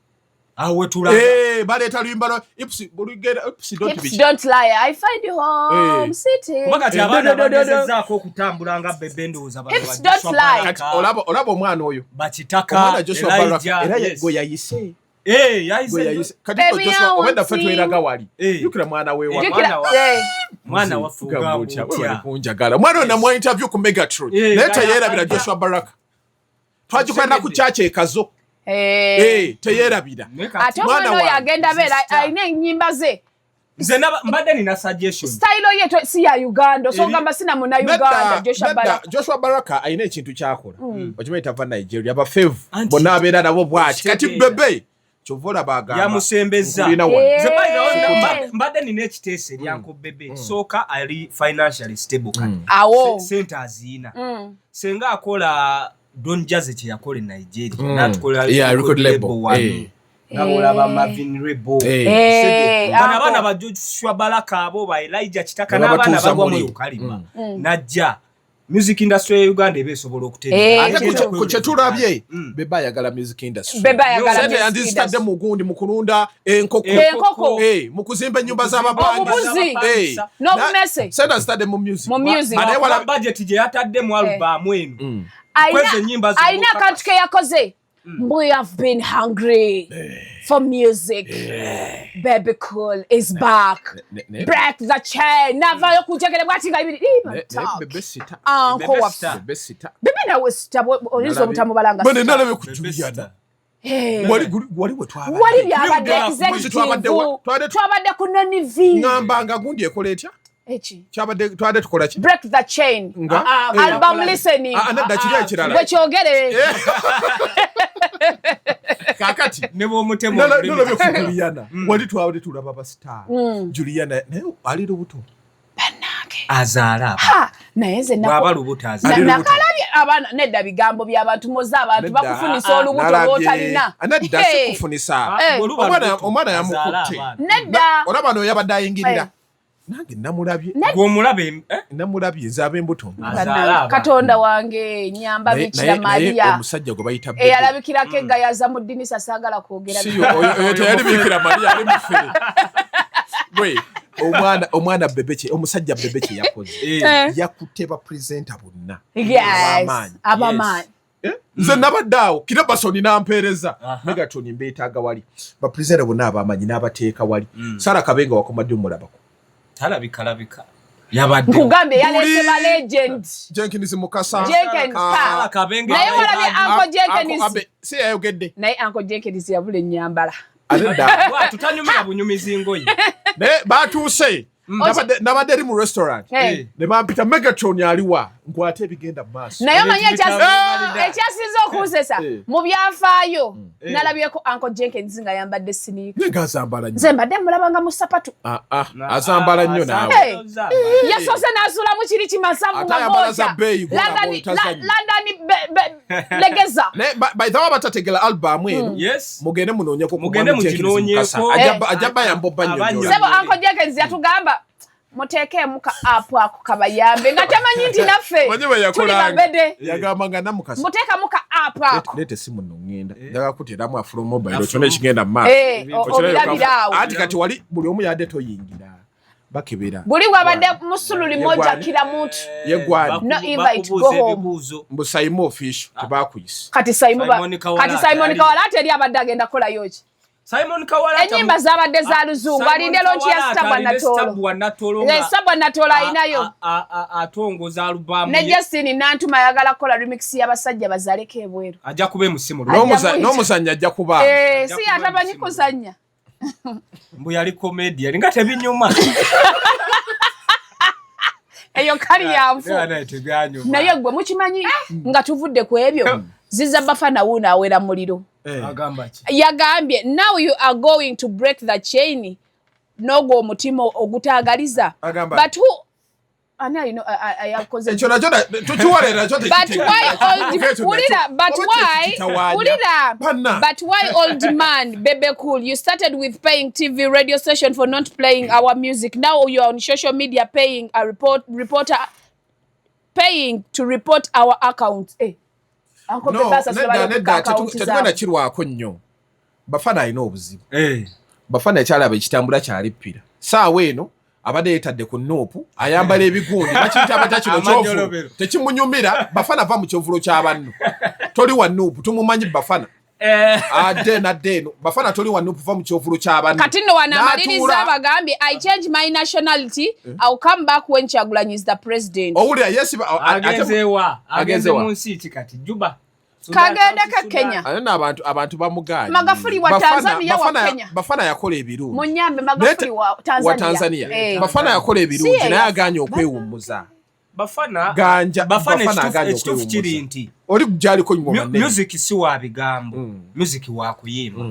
Awo wetulaga. Eh, baleeta luyimba lwa Hips, bulugera Hips Don't Hips Be. Don't Lie. I find you home sitting. Kuba kati Eh, abaana do, do, do, do. bagezezzaako okutambula nga Bebe, ndowooza bano Hips ba Don't Joshua Lie. Baraka, Kati olaba omwana oyo, Bakitaka, omwana Joshua Baraka Elijah, era yes. gwe yayise. Eh, yayise. Gwe yayise kati. Baby, Joshua I want obedda ffe you. tweraga wali. Eh. Jjukira mwana we wa Jjukira- Mwana eh, mwana waffe Tugamba ogamba otya, webale otya? kunjagala. Omwana oyo namuwa interview ku Megatron, Eh, naye nga teyerabira. Joshua Baraka twagikolera ku kyaki ekazo. eh. Eh, teyerabira. Naye kati- Ate omwana Mwana oyo wange, agenda beera sister. alina ennyimba ze. Nze mbadde nina suggestion. Style ye si ya Uganda, so ogamba sina muna Uganda Joshua Nedda, Baraka. Joshua Baraka alina ekintu kyakola. Okimanyi tava Nigeria, abafevu Anti- bonna abeera nabo bwati. Kati Kitegeera. Bebe kyova olaba agamba Yamusembeza. nkulina wano. Eh. Nze by the way, mbadde nina ekiteeso eri Uncle Bebe. Sooka ali financially stable kati. Awo. Sente aziina. Senga akola Don Jazzy kye yakola e Nigeria, n'atukolera Yeah, record label. wano. Eh. Nga bw'olaba Mavin Rebel. Eh. Eh, Bano Uncle. abaana ba Joshua Baraka, abo ba Elijah Kitaka Ne n'abaana babatuuza bagwa mu muli. Ukalima. Najja music industry ya Uganda eba esobola Eh. okutereera. Ate ku kye tulabye, Bebe ayagala music industry. Bebe ayagala Sente music yandizitadde industry. mu gundi, mu kulunda enkoko. Enkoko. Eh, mu kuzimba ennyumba z'abapangi. Obubuzi. Eh. N'obumese. Sente azitadde mu music. Mu music. Ate Wala budget gye yatadde mu album eno. Alina Kwezi ennyimba zino alina akantu ke yakoze. We have been hungry for music. Bebe Cool is back. Break the chain. Navayo kunjagala bwati nga ibiri. Ih, Naye talk. Bebe sita. Uncle Bebe waffe. star. Bebe sita. Bebe nawe star, oyinza obutamubala nga Bane star. nalabye ku Bebe Juliana. star. Eh. Wali we twabadde. Wali byabadde Mwezi twabadde executive. Twabadde ku Nonivi. Ŋŋamba nga gundi ekola etya? Eki. Kyabadde twabadde tukola ki? Break the Chain. Nga Ah, Eh. Album listening. Ah, nedda, kiri ekirala. Gwe kyogere. Kakati Ne bw'omutema olulimi. nalabye ku Juliana. Wali twabadde tulaba ba star. Juliana naye ali lubuto. Bannange. Azaala abaana. Ha, naye nze Bw'aba lubuto azaala. Ali lubuto. nakalabye abaana. Nedda, bigambo by'abantu moze abantu Nedda. bakufunisa olubuto Nalabye. lw'otalina. Ah, nedda, Hey. sikufunisa. Eh. Bw'oluba lubuto, Omwana azaala yamukutte. abaana. Nedda. Olaba no yabadde ayingirira. Eh. Nange namulabye. Gw'omulaba eh? Namulabye nze ab'embuto. Azaala Bannange, abaana. Katonda wange nyamba Bikira Naye Mariya omusajja gwe bayita Bebe. eyalabikirako egayaza mu ddinisa, saagala kwogera. Si oyo teyali Bikira Mariya, ali mufere. Gwe omwana Bebe kye, omusajja Bebe kye yakoze. Eh. Eh. Yakutte ba presenter bonna. Yes, Ab'amaanyi. ab'amaanyi. Eh? Nze nabadde awo Kirabasoni n'ampeereza. Aha. Megatron mbeetaaga wali. Ba presenter bonna ab'amaanyi n'abateeka wali. Sara Kabenga wakomadde omulabako. Talabika labika. Yabadde. Nkugambye yaleese Buli- ba legend. Jenkins Mukasa. Jenkins, Ah, ha. Kabenge. Naye walabye Uncle Jenkins. Si yayogedde. Naye Uncle Jenkins yabula ennyambala. Ate dda. Bw'atyo tanyumira bunyumizi ngoye. Naye batuuse. Nabadde eri mu restaurant. Hey. Ne bampita, "Megatron aliwa?" Nkwate ebigenda mu maaso. Naye omanyi Ebintu bitambula. ekyasinze okunzesa Eh. mu byafaayo, nalabyeko Uncle Jenkins nga yambadde sneaker. Naye nga azambala nnyo. Nze mbadde mulabanga mu sapatu. Ah, ah, azambala nnyo naawe. Hey. Yasoose n'asuulamu kiri kimasavu Ate nga ayambala za goota. bbeeyi, gw'olaba otazannya. London legeza. Naye by the way, abatategera album eno, Yes. mugende munoonyeko ku Mugende Mwami Jenkins muginoonyeko. Mukasa. Eh. Ajja bayamba obbannyonnyola. Abannyonnyola. Sebo Uncle Jenkins yatugamba muteekeemu ka app ako kabayambe, nga tamanyi nti naffe Manyi bwe tuli yakolanga. babede. Yagamba nga Namukasa, Muteekamu ka app ako. leeta essimu nno ŋŋenda njagala kuteeramu Afro Mobile kyonna ekigenda mu maaso. Eh, obirabira awo. Anti kati wali buli omu yadde toyingira, bakebera. Buli wabadde musululi Ye moja gwani? kila muntu. Ye gwani? No invite, go Bakubuuza home. ebibuuzo. Mbu Saimu official tebakuyise. Kati Simon Simon Kawalata kati Simon yali- Kawalata eri abadde agenda kukolayo ki? Simon Kawalata Ennyimba zaabadde za luzungu, alinde launch ya Stabwa Natoolo. Stabwa Natoolo nga- Stabwa Natoolo alinayo. Atongoza alubamu Ne ye. Justin Nantuma ayagala kukola remix y'abasajja bazaleko ebweru. Ajja kuba emusimu. Ajja muyita. N'omuzannyi ajja kuba Eh, Ajja si kuba atamanyi emusimu. kuzannya. Mbu yali comedian nga tebinyuma. Eyo kali yanfu. Naye tebyanyuma. Naye gwe mukimanyi nga tuvudde ku ebyo, Ziza Bafana wuuno awera muliro. Eh. Agamba ki? Yagambye, "Now you are going to break the chain." N'ogwo omutima ogutaagaliza. Agamba- But who, ani alina yakoze? Ekyo nakyo tukiwalera nakyo. But why old, wulira, but why, wulira, but why, old man Bebe Cool, you started with paying TV radio station for not playing our music. Now you are on social media paying a report reporter, paying to report our accounts. Eh, Uncle No, Bebe asasula nedda, bali nedda, accounts tetugenda zaabwe. kirwako nnyo. Bafana alina obuzibu. Eh. Bafana ekyalaba ekitambula kyalippira saawa eno, abadde yeetadde ku NUP, ayambala ebigundi bakiyita batya kino kyovulo. Amajolobero. Tekimunyumira. Bafana va mu kyovulo ky'abanno, toli wa NUP, tumumanyi Bafana. Eh. Adde nadde eno, Bafana toli wa NUP, va mu kyovulo ky'abanno. Kati nno wano amaliriza N'atuula- abagambye, "I change my nationality. I'll come back when Kyagulanyi is the president." Owulira yesiba Agenze wa? Agenze Agenze wa? mu nsi ki kati? Juba? Kagendeko Kenya. Ate nno abantu bamugaanye. Magafuli wa Tanzania, wa Kenya. Bafana yakola ebirungi. Munyambe, Magafuli wa Tanzania. Wa Tanzania. Eh. Bafana yakola Si ebirungi, ye naye yafa. aganye okwewummuza. Bafana Ganja Bafana, Bafana aganye ekituufu kiri okwewummuza. nti Oli gyaliko nyuma manene. music si wa bigambo, music wa kuyimba.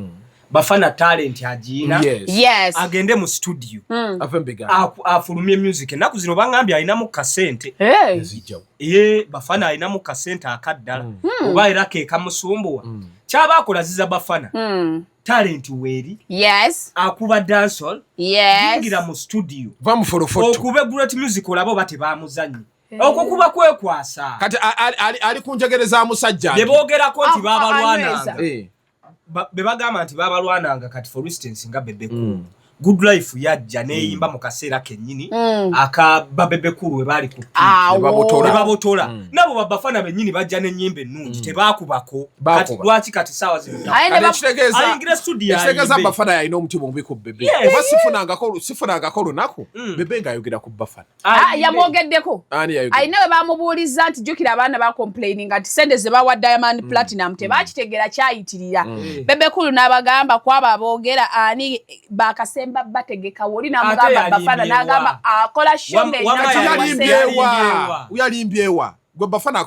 Bafana talent agiina. Yes. Yes. Agende mu studio, Ave mu bigambo. Afulumye music. Ennaku zino bangambye alinamu kasente. Hey. Ezijjawo. Ye Bafana alinamu kasente akaddala, oba era ke kamusumbuwa kyaba akola ziza. Bafana talent weeri. Akuba dancehall. Yingira mu studio, Va mu folofoto. okube great music, olabe oba tebamuzannye. Okwo kuba kwekwasa. Kati ali ku njegere za musajja. Bye boogerako nti babalwananga, anyweza. Eh. Be bagamba nti babalwananga, kati for instance nga Bebe Cool, Good Life yajja neyimba mu kaseera kennyini aka ba Bebe Cool we baali ku Awo. Ne babotola. ne babotola. Nabo babafana bennyini bajja n'ennyimba ennungi, tebaakubako. Kati Baakuba. lwaki kati saawa zino Aye ne Kati ekitegeeza ayingira studio ekitegeeza ayimbe. Bafana yalina omutima omubi ku Bebe. Yes. Oba sifunangako lunaku Bebe ng'ayogera ku Bafana. Ah, Ayimbe. yamwogeddeko. Ani yayogera? Alina we bamubuuliza nti jjukira abaana bacomplaininga nti sente ze bawa Diamond Platinum tebakitegeera, kyayitirira. Bebe Cool n'abagamba kwabo aboogera ani bakasemba bategeka woli, n'amugamba Ate Bafana, yalimbyewa. n'agamba akola show Wamma Kati yalimbyewa. yalimbyewa, yalimbyewa gwe Bafana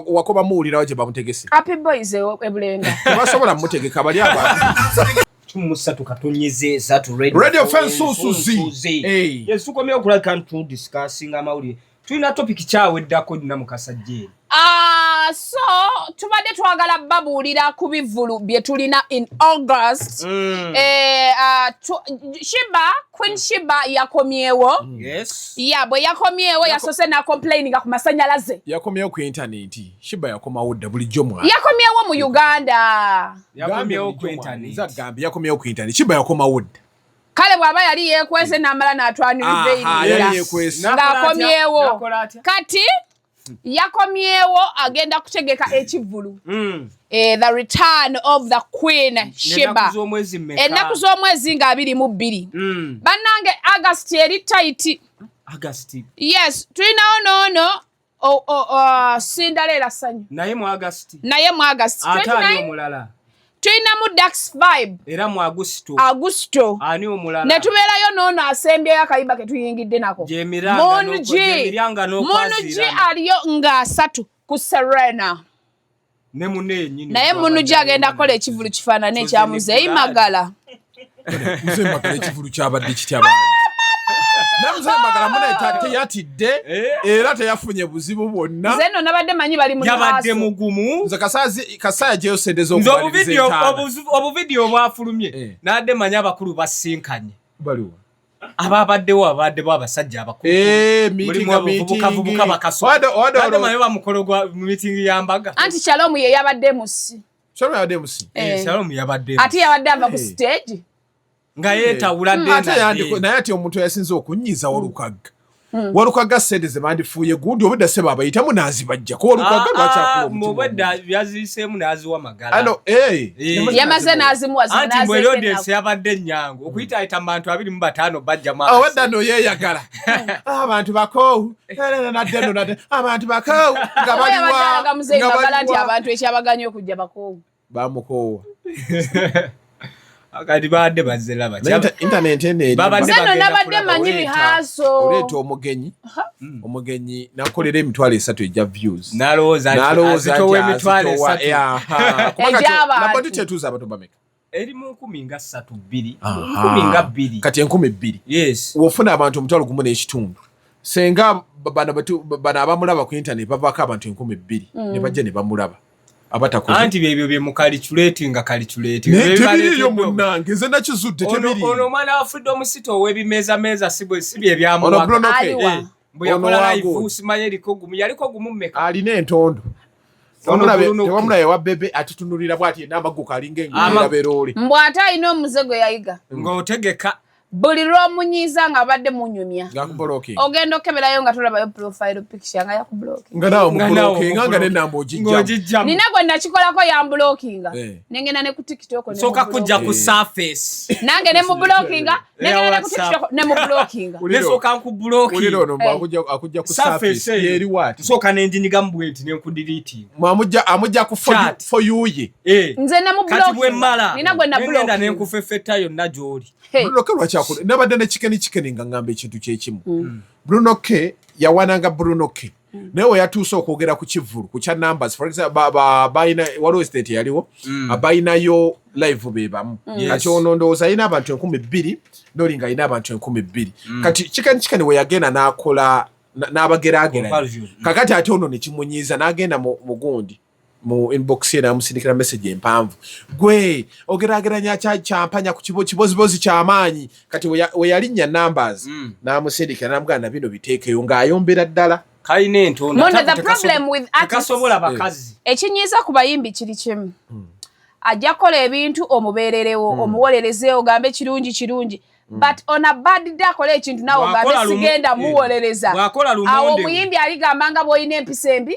wakoba muwulirawo gye bamutegese. Happy Boys ebulenga. Tebasobola mumutegeka bali abantu. 13.3 Radio Fensusuzi. Hey. Yes, tukomyewo okulabika nti tudiscussinga amawulire. Tulina topic kyaweddako nna mukasajja. Ah, so tubadde twagala babuulira ku bivulu bye tulina in August. Eh, ah, Sheebah, Queen Sheebah yakomyewo. Yes. Ya bwe yakomyewo yasoose n'acomplaininga ku masanyalaze. Yakomyewo ku intaneti? Sheebah yakomawo dda, bulijjo mwana. Yakomyewo mu Uganda. Yakomyewo ku internet. Nze agambye yakomyewo ku intaneti, Sheebah yakomawo dda. Kale bw'aba yali yeekwese n'amala Aha, n'atwaniriza yali yeekwese. ng'akomyewo. Nakola atya? Kati yakomyewo, agenda kutegeka ekivvulu. Eh, the return of the Queen Sheebah. Ennaku z'omwezi mmeka? Ennaku z'omwezi nga 22. Bannange, August eri tight. August. Yes, tulinawo noono Cinderella Sanyu. Naye mu August. Naye mu August. Ate ani 29. omulala? Tulinamu Dax Vibe. Era mu Agusto. Agusto. Ani omulala? Ne tubeerayo noono asembyeyo akayimba ke tuyingidde nako. Gyemiranga Mungi. gyemiranga Mungi n'okwaziirana. aliyo nga 30 ku Serena. Ne munne yennyini. Naye Mungi agenda kukola ekivulu kifaanane ekya Muzeeyi Magala. Muzeeyi Magala ekivulu kyabadde kitya bantu? Naye Muzeeyi Magala mune teyatidde era teyafunye buzibu bwonna. Nze nno nabadde manyi bali mu Yabadde maaso. mugumu. Nze kasaaya gyeyo sente Nze z'okumaliriza obuvidiyo entaana. obuvidiyo obwafulumye, nadde manyi abakulu basinkanye. Baliwa? Ababaddewo, abaddewo abasajja abakulu. Eh, meeting, Mulimu abavubukavubuka meeting. bakaso. Wadde Nadde manyi bamukolo gwa meeting ya mbaga. Anti Shalom ye yabadde musi. Shalom yabadde MC. Eh, Shalom yabadde Ate yabadde ava ku Eh. stage. Nga yeetawula dde Ate na yandiko dde. naye ate omuntu yasinze okunyiiza Walukagga. Walukagga sente ze bandifuuye gundi obudda sebe abayitamu n'azibajjako. Walukagga lwaki akula omutima Mubwedda omubi? yaziyiseemu n'aziwa Magala. Ano, eh. Eh. Yamaze n'azimuwa zino Anti mbwe n'azeeko audience yabadde ennyangu okuyitaayita mu bantu 25 bajjamu Obadda no yeeyagala abantu bakoowu, nadde no nadde abantu bakoowu nga Oba yabadde baliwa alaga Muzeeyi nga Magala nti baliwa. abantu ekyabaganye okujja bakoowu. Bamukoowa. Kati babadde bazze laba. Naye internet eno eri Babadde Nze nno bagenda nabadde kulaba. manyi rehearsal. Oleeta omugenyi, omugenyi nakolera 30,000 ejja views. N'alowooza nti N'alowooza nti azitowa emitwalo azitowa, esatu. eh, aha. Kuba kati Egy'abantu. Nabadde kyetuuza abantu bameka? Eri mu 32,000, 12,000. Kati 2,000. Yes. Wofuna abantu 15,000, senga bano bano abamulaba ku internet bavaako abantu 2,000 ne bajja ne bamulaba abatakoze. Anti byebyo bye mucalculate nga calculate. Naye tebiriiyo munnange, nze nakizudde. Ono tebiriiyo. Omwana wa Freedom City ow'ebimeezameeza si bwe si bye Ono byamuwaga. Bruno K. Aliwa? Bwe yakola Ono live wagood. simanyi eriko gumu, yaliko gumu mmeka? Alina entondo. Ono Bruno K. Tewamulabe wa bebe atutunulira bwati yenna, amaguka alinga Ama- engeberoole. Mbw ate alina omuze gwe yayiga. Ng'otegeka. Buli lw'omunyiiza nga abadde munyumya, Ngakublockinga. ogenda okeberayo nga tolabayo profile picture nga yakublockinga. Nga naawe Nga naawe omublockinga nga nenamba ogijjamu. Ng'ogijjamu. Nina gwe nakikolako, yamblockinga. Nengenda ne ku TikTok ne Nsooka mublockinga. kujja ku surface. Nange ne mublockinga, nengenda ne ku WhatsApp. TikTok ne mublockinga. Uliro. Nesooka nkublockinga. Ulira ono mbu Eh. akujja ku Surface surface eyo. yeri waati. Nsooka nenjinyigamu bwenti nenkudeletinga. Mwamujja amujja ku for you- Chat. for you ye. Eh. Nze Kati bwe mmala namublockinga, nina gwe nengenda nablockinga. nenkufefetta yonna gy'oli. Hey. Bruno K lwaki akola? Nabadde ne Chicken Chicken nga ngamba ekintu kyekimu. Bruno K yawananga Bruno K, naye we yatuuse okwogera ku kivvulu ku kya numbers, for example, balina waliwo estate yaliwo, balinayo live be bamu. Kati ono ndowooza alina abantu 2,000, noli nga alina abantu 2,000. Kati Chicken Chicken we yagenda n'akola n'abageraageranya. Comparison. Kakati ate ono nekimunyiiza n'agenda mu gundi mu inbox ye n'amusindikira message empanvu, gwe ogeraageranya kyampanya ku kibozibozi kyamaanyi. Kati we yalinnya numbers n'amusindikira n'amugamba na bino biteekeyo ng'ayombera ddala. Kalina entonda. Mondo, the problem with artists- Tekasobola bakazi. Ekinyiiza ku bayimbi kiri kimu: ajja kukola ebintu omubeererewo, omuwolereze, ogambe kirungi kirungi, but on a bad day akola ekintu nawe ogambe sigenda muwolereza. Bw'akola lumonde Awo we. omuyimbi aligamba nga bw'olina empisa embi,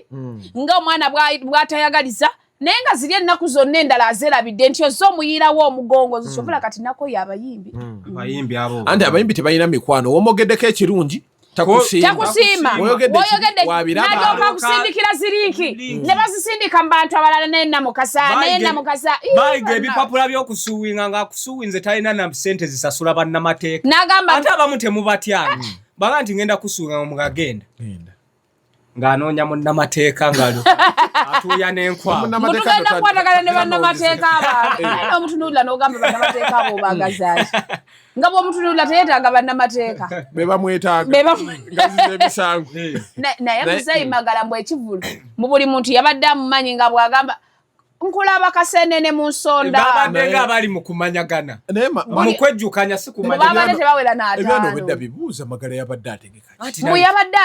nga omwana bw'atayagaliza, naye nga ziri ennaku zonna endala azerabidde nti ozze omuyiirawo omugongo. Zisobola kati nakoyo abayimbi. Abayimbi abo. Anti abayimbi tebalina mikwano. Womogeddeko ekirungi takusiima. Takusiima. Woyogedde Woyogedde wabiraba. n'alyoka akusindikira zi link Link. ne bazisindika mu bantu abalala, naye namukasa, naye namukasa. Ii, Bayiga banna. ebipapula by'okusuwinga ng'akusuwinze talina na sente zisasula bannamateeka. N'agamba Ate abamu temubatya, baga nti ngenda kusuwinga, mugagenda ng'anoonya munnamateeka ng'alo atuuya n'enkwawa. Munnamateeka Mutugenda kukwatagana ne bannamateeka abange, naye n'omutunuulira n'ogamba bannamateeka abo obagazaaki, nga bw'omutunuulira teyeetaaga bannamateeka. Be bamwetaaga. Ngaziza emisango. Naye muzeeyi Magala, mbw ekivulu mu buli muntu yabadde amumanyi nga bw'agamba nkulaba kasenene mu nsonda. Babadde Naye- ng'abali mu kumanyagana, Naye mu kwejjukanya, si kumanyagana. Babadde tebawera ebyana n'ataano. obwedda bibuuza Magala yabadde ategeka ki? Anti Mbu naye- yabadde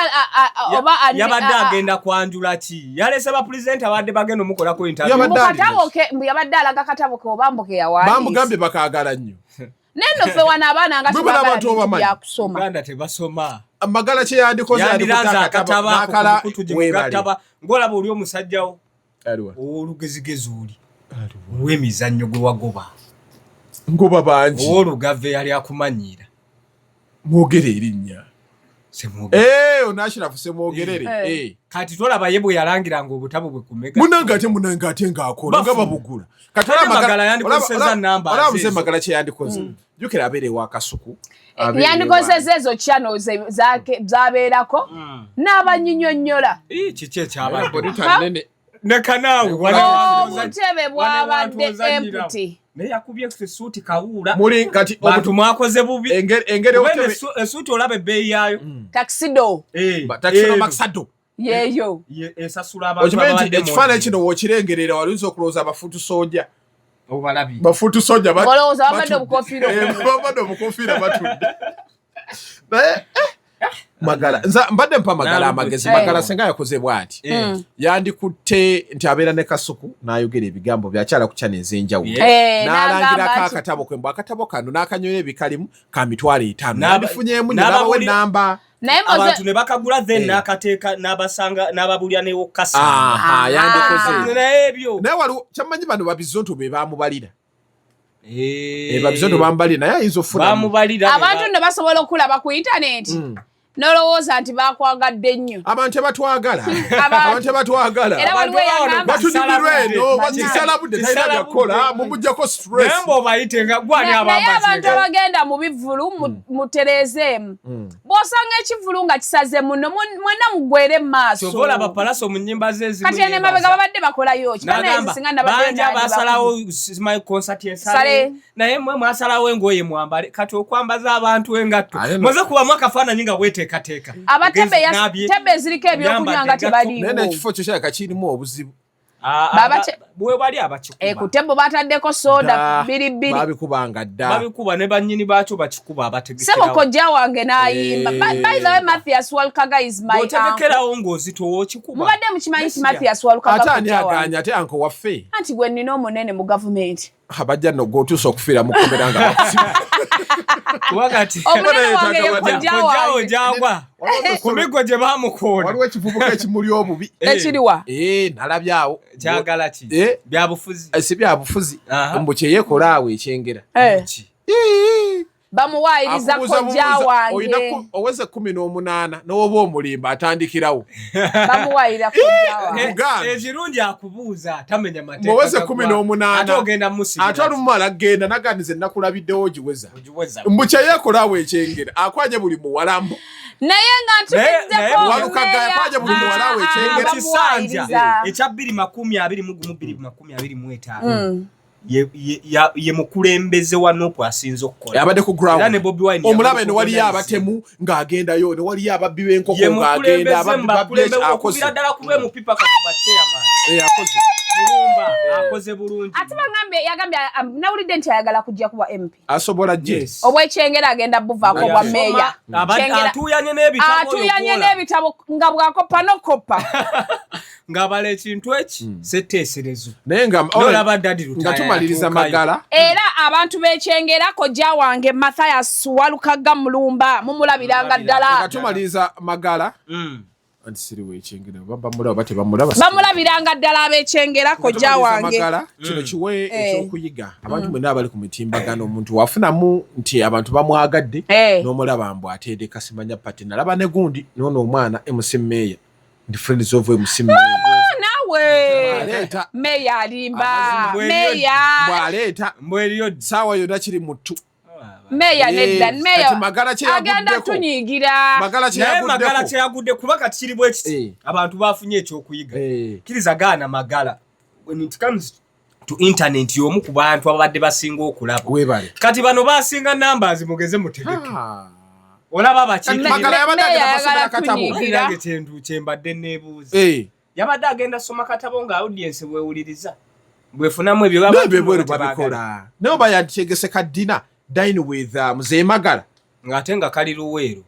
oba yabadde agenda kwanjula ki? Yalese bapulezidenti abadde bagenda omukolako interview. Yabadde Mu alina katabo ke, mbu yabadde alaga katabo ke oba mbu ke yawandiise. Bamugambye bakaagala nnyo. Naye nno ffe wano abaana nga Bwe bano tebagala abantu bintu obamanyi. byakusoma. Uganda tebasoma. Magala kye yandikoze, Yandiranze yandikutte akatabo ako n'akala ku mukutu gye weebale. mugattaba ng'olaba oli omusajjawo Aliwa? ow'olugezigezi oli ow'emizannyo gwe wagoba. Ngoba bangi. Ow'olugave yali akumanyiira. Mwogere erinnya. Semwogere. Eh, onashirafu Semwogerere. Eh. Eh. Kati tolaba ye bwe yalangiranga obutabo bwe kumega. Munange ate, munange ate ng'akola nga Bafu. babugula. Kati Ate olaba Magala yandikozesezza numbers olaba muzeeyi ezo. Magala kye yandikoze, jjukira abeera ewa Kasuku, abeera Yandikozesa ezo channel zabeerako n'abanyinyonnyola. Ii, kiki ewa- ekyabadde? Bonita nnene. Nekanaawe. Obutebe bwabadde empty. Naye yakubye esuuti kawuula. Muli kati Bantu mwakoze bubi. Engeri Kubanga obutebe esuuti olaba ebbeeyi yaayo. Tuxedo. Eh, Tuxedo eno. Maxado. Yeeyo. Esasula abantu Okimanyi nti ababadde mu ekifaananyi audience. kino w'okirengerera waliyinza okulowooza abafuutu sooja. Obalabi. Bafuutu soja. Olowooza bambadde batudde. obukofiira. Eh, bambadde obukofiira batudde. Naye Magala, nze mbadde mpa Magala Nalugwe. amagezi. Eh. Magala senga yakoze bw'ati, yandikutte nti abeera ne Kasuku n'ayogera ebigambo byakyala ku channel ez'enjawulo, Yeah. Eh, n'alangirako n'agamba nti- akatabo kwe, mbu akatabo kano n'akanyola ebikalimu ka 50,000. Yandifunyeemu nnyo n'ababuli- n'abawa enamba. Naye Abantu ne bakagula, then Eh. n'akateeka n'abasanga n'ababulya newokasa. Aha, yandikoze. Naye ebyo Naye waliwo kyammanyi, bano babizonto be bamubalira. Eh. Eh, babizonto bamubalira, naye ayinza okufuna Bamubalira. Abantu nno basobola okulaba ku intaneti. Nolowooza nti bakwagadde nnyo. Abantu tebatwagala, abantu tebatwagala. Era waliwo eyagamba batunyumirwa eno bakisalabudde, talina byakukola, mumuggyako stress. Naye mbobayite nga gwani Naye abantu abambaze. abagenda mu bivvulu mutereezeemu. Bw'osanga ekivvulu nga kisaze muno, mwenna muggwere mu maaso. Kyova olaba Palaso mu nnyimba ze ezimu Kati eno emabega yeebaza. babadde bakolayo ki? N'agamba, Banaye singa nabadde bangi abasalawo simanyi concert Sale. ensale, naye mwe mwasalawo engoye mwambale. Kati okwambaza abantu engatto, Aye no. muze kubamu akafaananyi nga bweteekateeka. Abatebe Ogenze nabye, tebe eziriko ebyokunywa nga oyambadde engatto. Naye tebaliiwo. n'ekifo kyo kirabika kirimu obuzibu. Ah, ah, bwe bali abakikuba. Ku tebo bataddeko soda Dda, bbiri bbiri. Babikubanga dda. Babikuba ne bannyini baakyo bakikuba abategekerawo. Sebo kojja wange n'ayimba. By the way, Mathias Walkaga is my uncle. Bw'otegekerawo ng'ozitowa okikuba. Mubadde mukimanyi nti Yes, Mathias Walkaga Ate ani kojja wange? aganya? Ate anko waffe. Anti gwe nnina omunene mu gavumenti. Abajja nno gwotuusa okufiira mu kkomera nga bakusiba. Kuba kati Omunene wange ye Yeetaaga kojja kojjawo wange. gyagwa ku miggo gye baamukoona. Waliwo ekivubuka ekimuli obubi. Ekiriwa? Eh, nalabye awo. Kyagala ki? Eh. Byabufuzi. Si byabufuzi. Aha. Mbu kyeyeekola awo ekyengera. Ki? Bamuwaayiriza Akubuuza kojja bubuuza, olina wange. Oweze 18 n'oba omulimba atandikirawo. Bamuwaayirira kojja wange. Muganda. Ekirungi akubuuza tamenya mateeka Muweze ga kumi ggwanga. n'omunaana. Ate ogenda musibira. Ate olumala agenda naganize nakulabiddewo ogiweza. Ogiweza. Mbu kyeyeekola awo ekyengera akwanye buli muwalambu. Naye nga ntumiddeko Naye- Walukaga yakwanye buli muwala we ekyengera. Ekisanja bamuwaayiriza. ekya 2021 2025 ye mukulembeze wa NUP asinze okukola. Abadde ku ground. Era ne Bobi Wine Omulaba ne waliyo yamurecognize. abatemu ng'agendayo, ne waliyo ababbi b'enkoko Ye ng'agenda, mukulembeze ababbi mu bakulembeze akoze. okuvira ddala ku lw'MP paka ku ba chairman. Eh, akoze. Mulumba akoze bulungi. Ate bagambye, yagambye, nawulidde nti ayagala kujja kuba MP. Asobola gye. Yes. Obwekyengera agenda buvaako Yes. bwa meeya. Kyengera- Atuuyanye n'ebitabo Atuuyanye oyo n'ebitabo nga bw'akoppa n'okoppa. Ng'abala ekintu eki setteeserezo. Naye nga N'olaba Daddy Lutaaya nga tumaliriza yatuukayo. Magala. Era abantu b'ekyengera, kojja wange Mathias Walukaga Mulumba mumulabiranga ddala. Nga tumaliriza Magala, anti siriwo ekyengera, oba bamulaba oba tebamulaba. Bamulabiranga ddala ab'ekyengera kojja Tumaliriza wange. Magala, kino kiwe Eh. ekyokuyiga abantu mwenna abali ku mitimbagano. Omuntu wafunamu nti abantu bamwagadde, n'omulaba mbu ateedeka simanya pati, nalaba ne gundi noono omwana MC Meya, ndi friends of MC Meya. Naawe. Aleeta Meya alimba. Amazima. Meya. bw'aleeta Mbweriyo. saawa yonna kiri muttu. Meya nedda. Eh, Meya kati Magala kye agenda yaguddeko. tunyiigira. Magala kye Naye Magala yaguddeko. kyeyagudde, kuba kati kiri bwe kiti, abantu bafunye ekyokuyiga. Kkiriza gaana, Magala when it comes to internet y'omu ku bantu ababadde basinga okulaba. Weebale. Kati bano basinga numbers, mugeze mutegeke. Ah. Olaba Kati abakiikirira. Magala yabadde Meya agenda ayagala masomero akatabo. tunyiigira. Nange kyendu kyembadde neebuuza, yabadde agenda soma katabo nga audience bwewuliriza bwefunamu ebyo Naye abantu bebweru tebaagala. babikola, naye oba yategese ka dinner, dine with Mzee Magala. Ng'ate nga kali Luweero.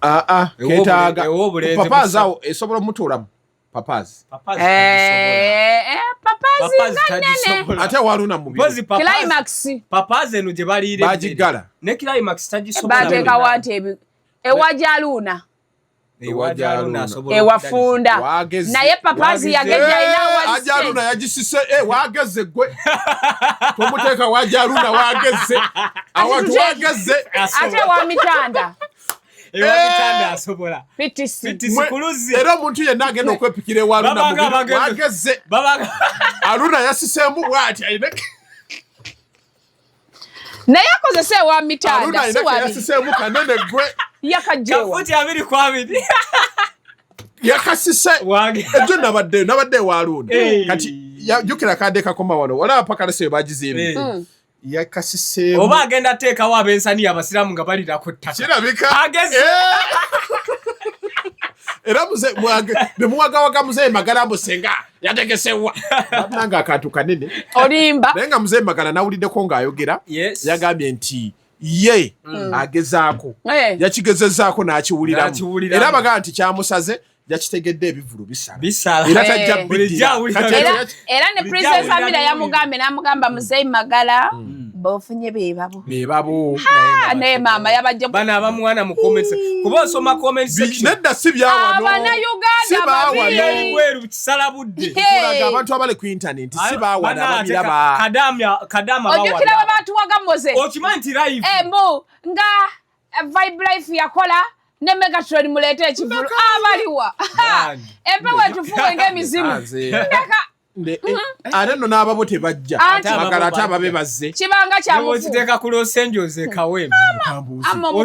Aa, ketaaga Ew'obulenzi Papazi busa. awo esobola omutuulamu Papazi. Papazi tagisobola. Papazi Papazi nga nnene. tagisobola. Ate waluna mubiri. Mpozi Papazi- Climax. Papazi eno gye baliira emmere. Bagiggala. Ne Climax tagisobola. Bateekawo nti ewa Jaluuna. Ewa Jaluuna asobola. Ewafunda. Wageze. Naye Papazi Wageze. yagejja alina. Ajaluna yagisise. Eh, wageze gwe tomuteeka wajaluna, wageze awantu wageze. Ate wa Mitanda. Ewa Mitanda asobola. PTC. PTC ku luzzi. Era omuntu yenna agenda okwepikira ewaluna Babanga mubiri, wageze. Aluna yasiseemu bwati alina. Naye akozesa ewa Aluna Mitanda alina si wabi. keyasiseemu kanene gwe. Yakajjewa. Kafuti 20. Yakasise. Ejo nabadde ewaluna. Kati jjukira kadde kakoma wano, walaba pakalese bagizimbye. Yakasiseemu. Oba agenda ateekawo ab'ensaniya abasiraamu nga balira ku ttaka. Kirabika. Ageze. Era ne muwagawaga Muzeyi Magala musenga yategesewa bannange akantu kanene. Olimba. Naye nga Muzeyi Magala nawuliddeko ng'ayogera, yagambye nti ye agezaako, yakigezezaako n'akiwuliramu. N'akiwuliramu. Era bagamba nti kyamusaze yakitegedde ebivulu bisala. Bisala. Era tajja Bulijjo biddira. awulira. Kati Era ne Bulijjo Princess awulira Amira n'owulira. yamugambye n'amugamba, Muzeyi Magala bofunye bebabo. Bebabo. Ah, naye maama yabajje. Bano abamuwana mu comment, kuba osoma comment section. Nedda, si byawano. Abanayuganda Si baawano. babi. Ebweru kisala budde. Hey. Kulaga abantu abali ku intaneti si baawano. Bana ate Ababiraba. Kadama Ojjukira bawala. bwe batuwaga Moze Okimanyi nti live mbu nga Vibe Life yakola. Ne Megatron muleete ekivulu abaliwa empewo etufuwe ng'emizimu. Ndeka ate nno n'ababo tebajja bagala ate ababe bazze kibanga kyamukiteeka ku Los Angeles ekawempe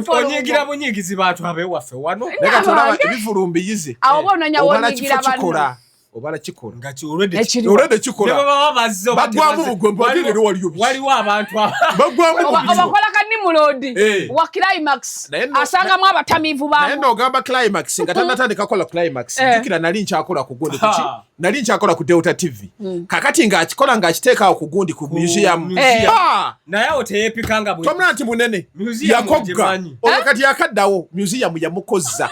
onyigira bunyigizi bantu abewaffe wano. Naye kati olaba ebivulu mbiyize awo oba ononya wonyigira banno obala kikola nga already kikola ne baba bazze bagwamu bugombe wali waliyo waliwo abantu bagwamu obakola ka Nimrod wa Climax asangamu abatamiivu bamu. Naye n'ogamba Climax nga tannatandika kukola Climax jjukira nali nkyakola ku gundi kuki nali nkyakola ku Delta TV kakati ng'akikola ng'akiteeka awo ku gundi ku museum naye awo teyeepikanga bwe tomula nti munene yakogga olwo kati yakaddawo museum yamukozza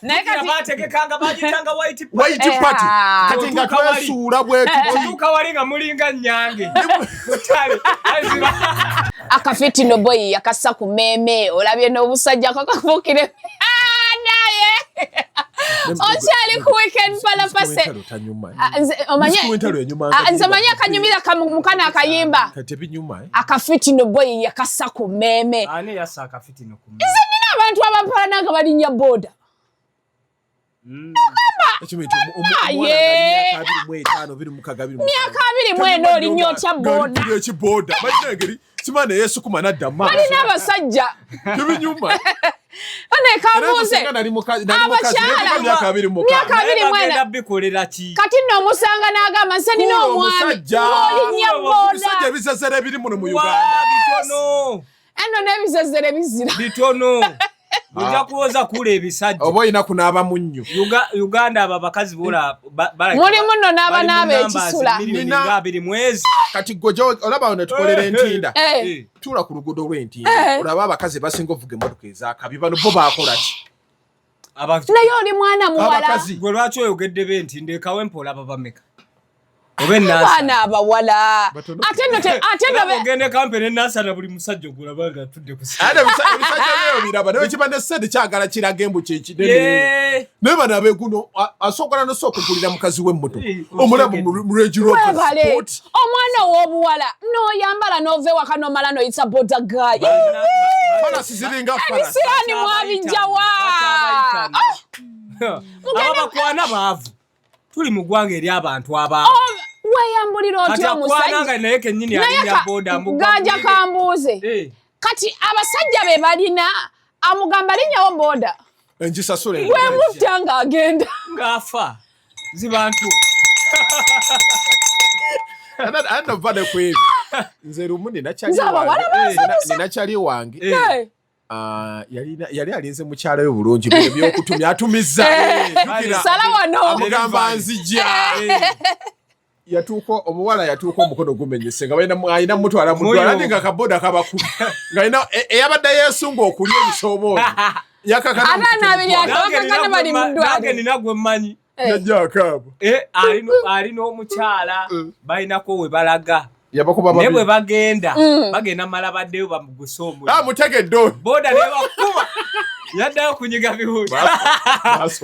naye kati bategekanga bagitanga white white party kati nga twesuula bwetutuuka wali nga mulinga nnyange akafiti no boy yakassa ku mmeeme olabye n'obusajja kakafuukire naye okyali ku weekend palapase. Nze manyi akanyumira mukana akayimba akafiti no boy yakassa ku mmeeme. Nze nina abantu abampalana nga balinnya boda. Myaka 24 olinnya otya boda? Balina abasajja banekabuuze abakyala myaka 24 kati nno omusanga n'agamba nze nina omwami ng'olinnya boda. Ebizezere biri muno mu Uganda eno n'ebizezere bizira bitono. Ojja kuwoza kula ebisajja oba olina kunaaba munnyo. Uganda abo abakazi bola mulimu nno n'abanaaba ekisula abiri mwezi kati gwe olaba ne tukolera entinda tuula ku luguudo lw'entinda olaba abakazi basinga ovuga emmotoka ez'akabi bano bo baakola ki? Naye oli mwana muwala gwe lwaki oyogedde b'entinda ekawempe olaba bameka? Abaana abawala ate nno ogende kampe ne Nansana buli musajja ogulaba nga atudde ku ate ebisajja byo biraba naye kiba ne ssente kyagala kiraga embu kye kinene naye bano abeeguno asooka n'osooka okugulira mukazi w'emmotoka omulamu mu Range Rover Sport omwana ow'obuwala n'oyambala n'ova ewaka n'omala n'oyita boda guy falasi ziringa falasi ebisiraani mwabijjawa ababakwana baavu tuli mu ggwanga eri abantu abaavu weyambulira otya omusajja naye kennyini alinnya boda ganja kambuuze kati abasajja be balina amugamba linnyawo boda engisasule wemutta ng'agenda ng'afa zibantu anova ne ku ebyo nze lumu ninakyali wange yali alinze mukyala we bulungi bino byokutumya atumizza sala wano amugamba nzija yatuuka omuwala yatuuka omukono gumenyese nga alina mutwala mu ddwaliro ate nga kaboda kabakuba nga alina eyabadde yeesunga okulya ebisoomooni yakakana nina gwe mmanyi yajja akaaba alina omukyala balinako we balaga naye bwe bagenda bagenda mala baddeyo bamuguse omuliro mutegedde oyo boda nebakuba yaddayo kunyiga biwuti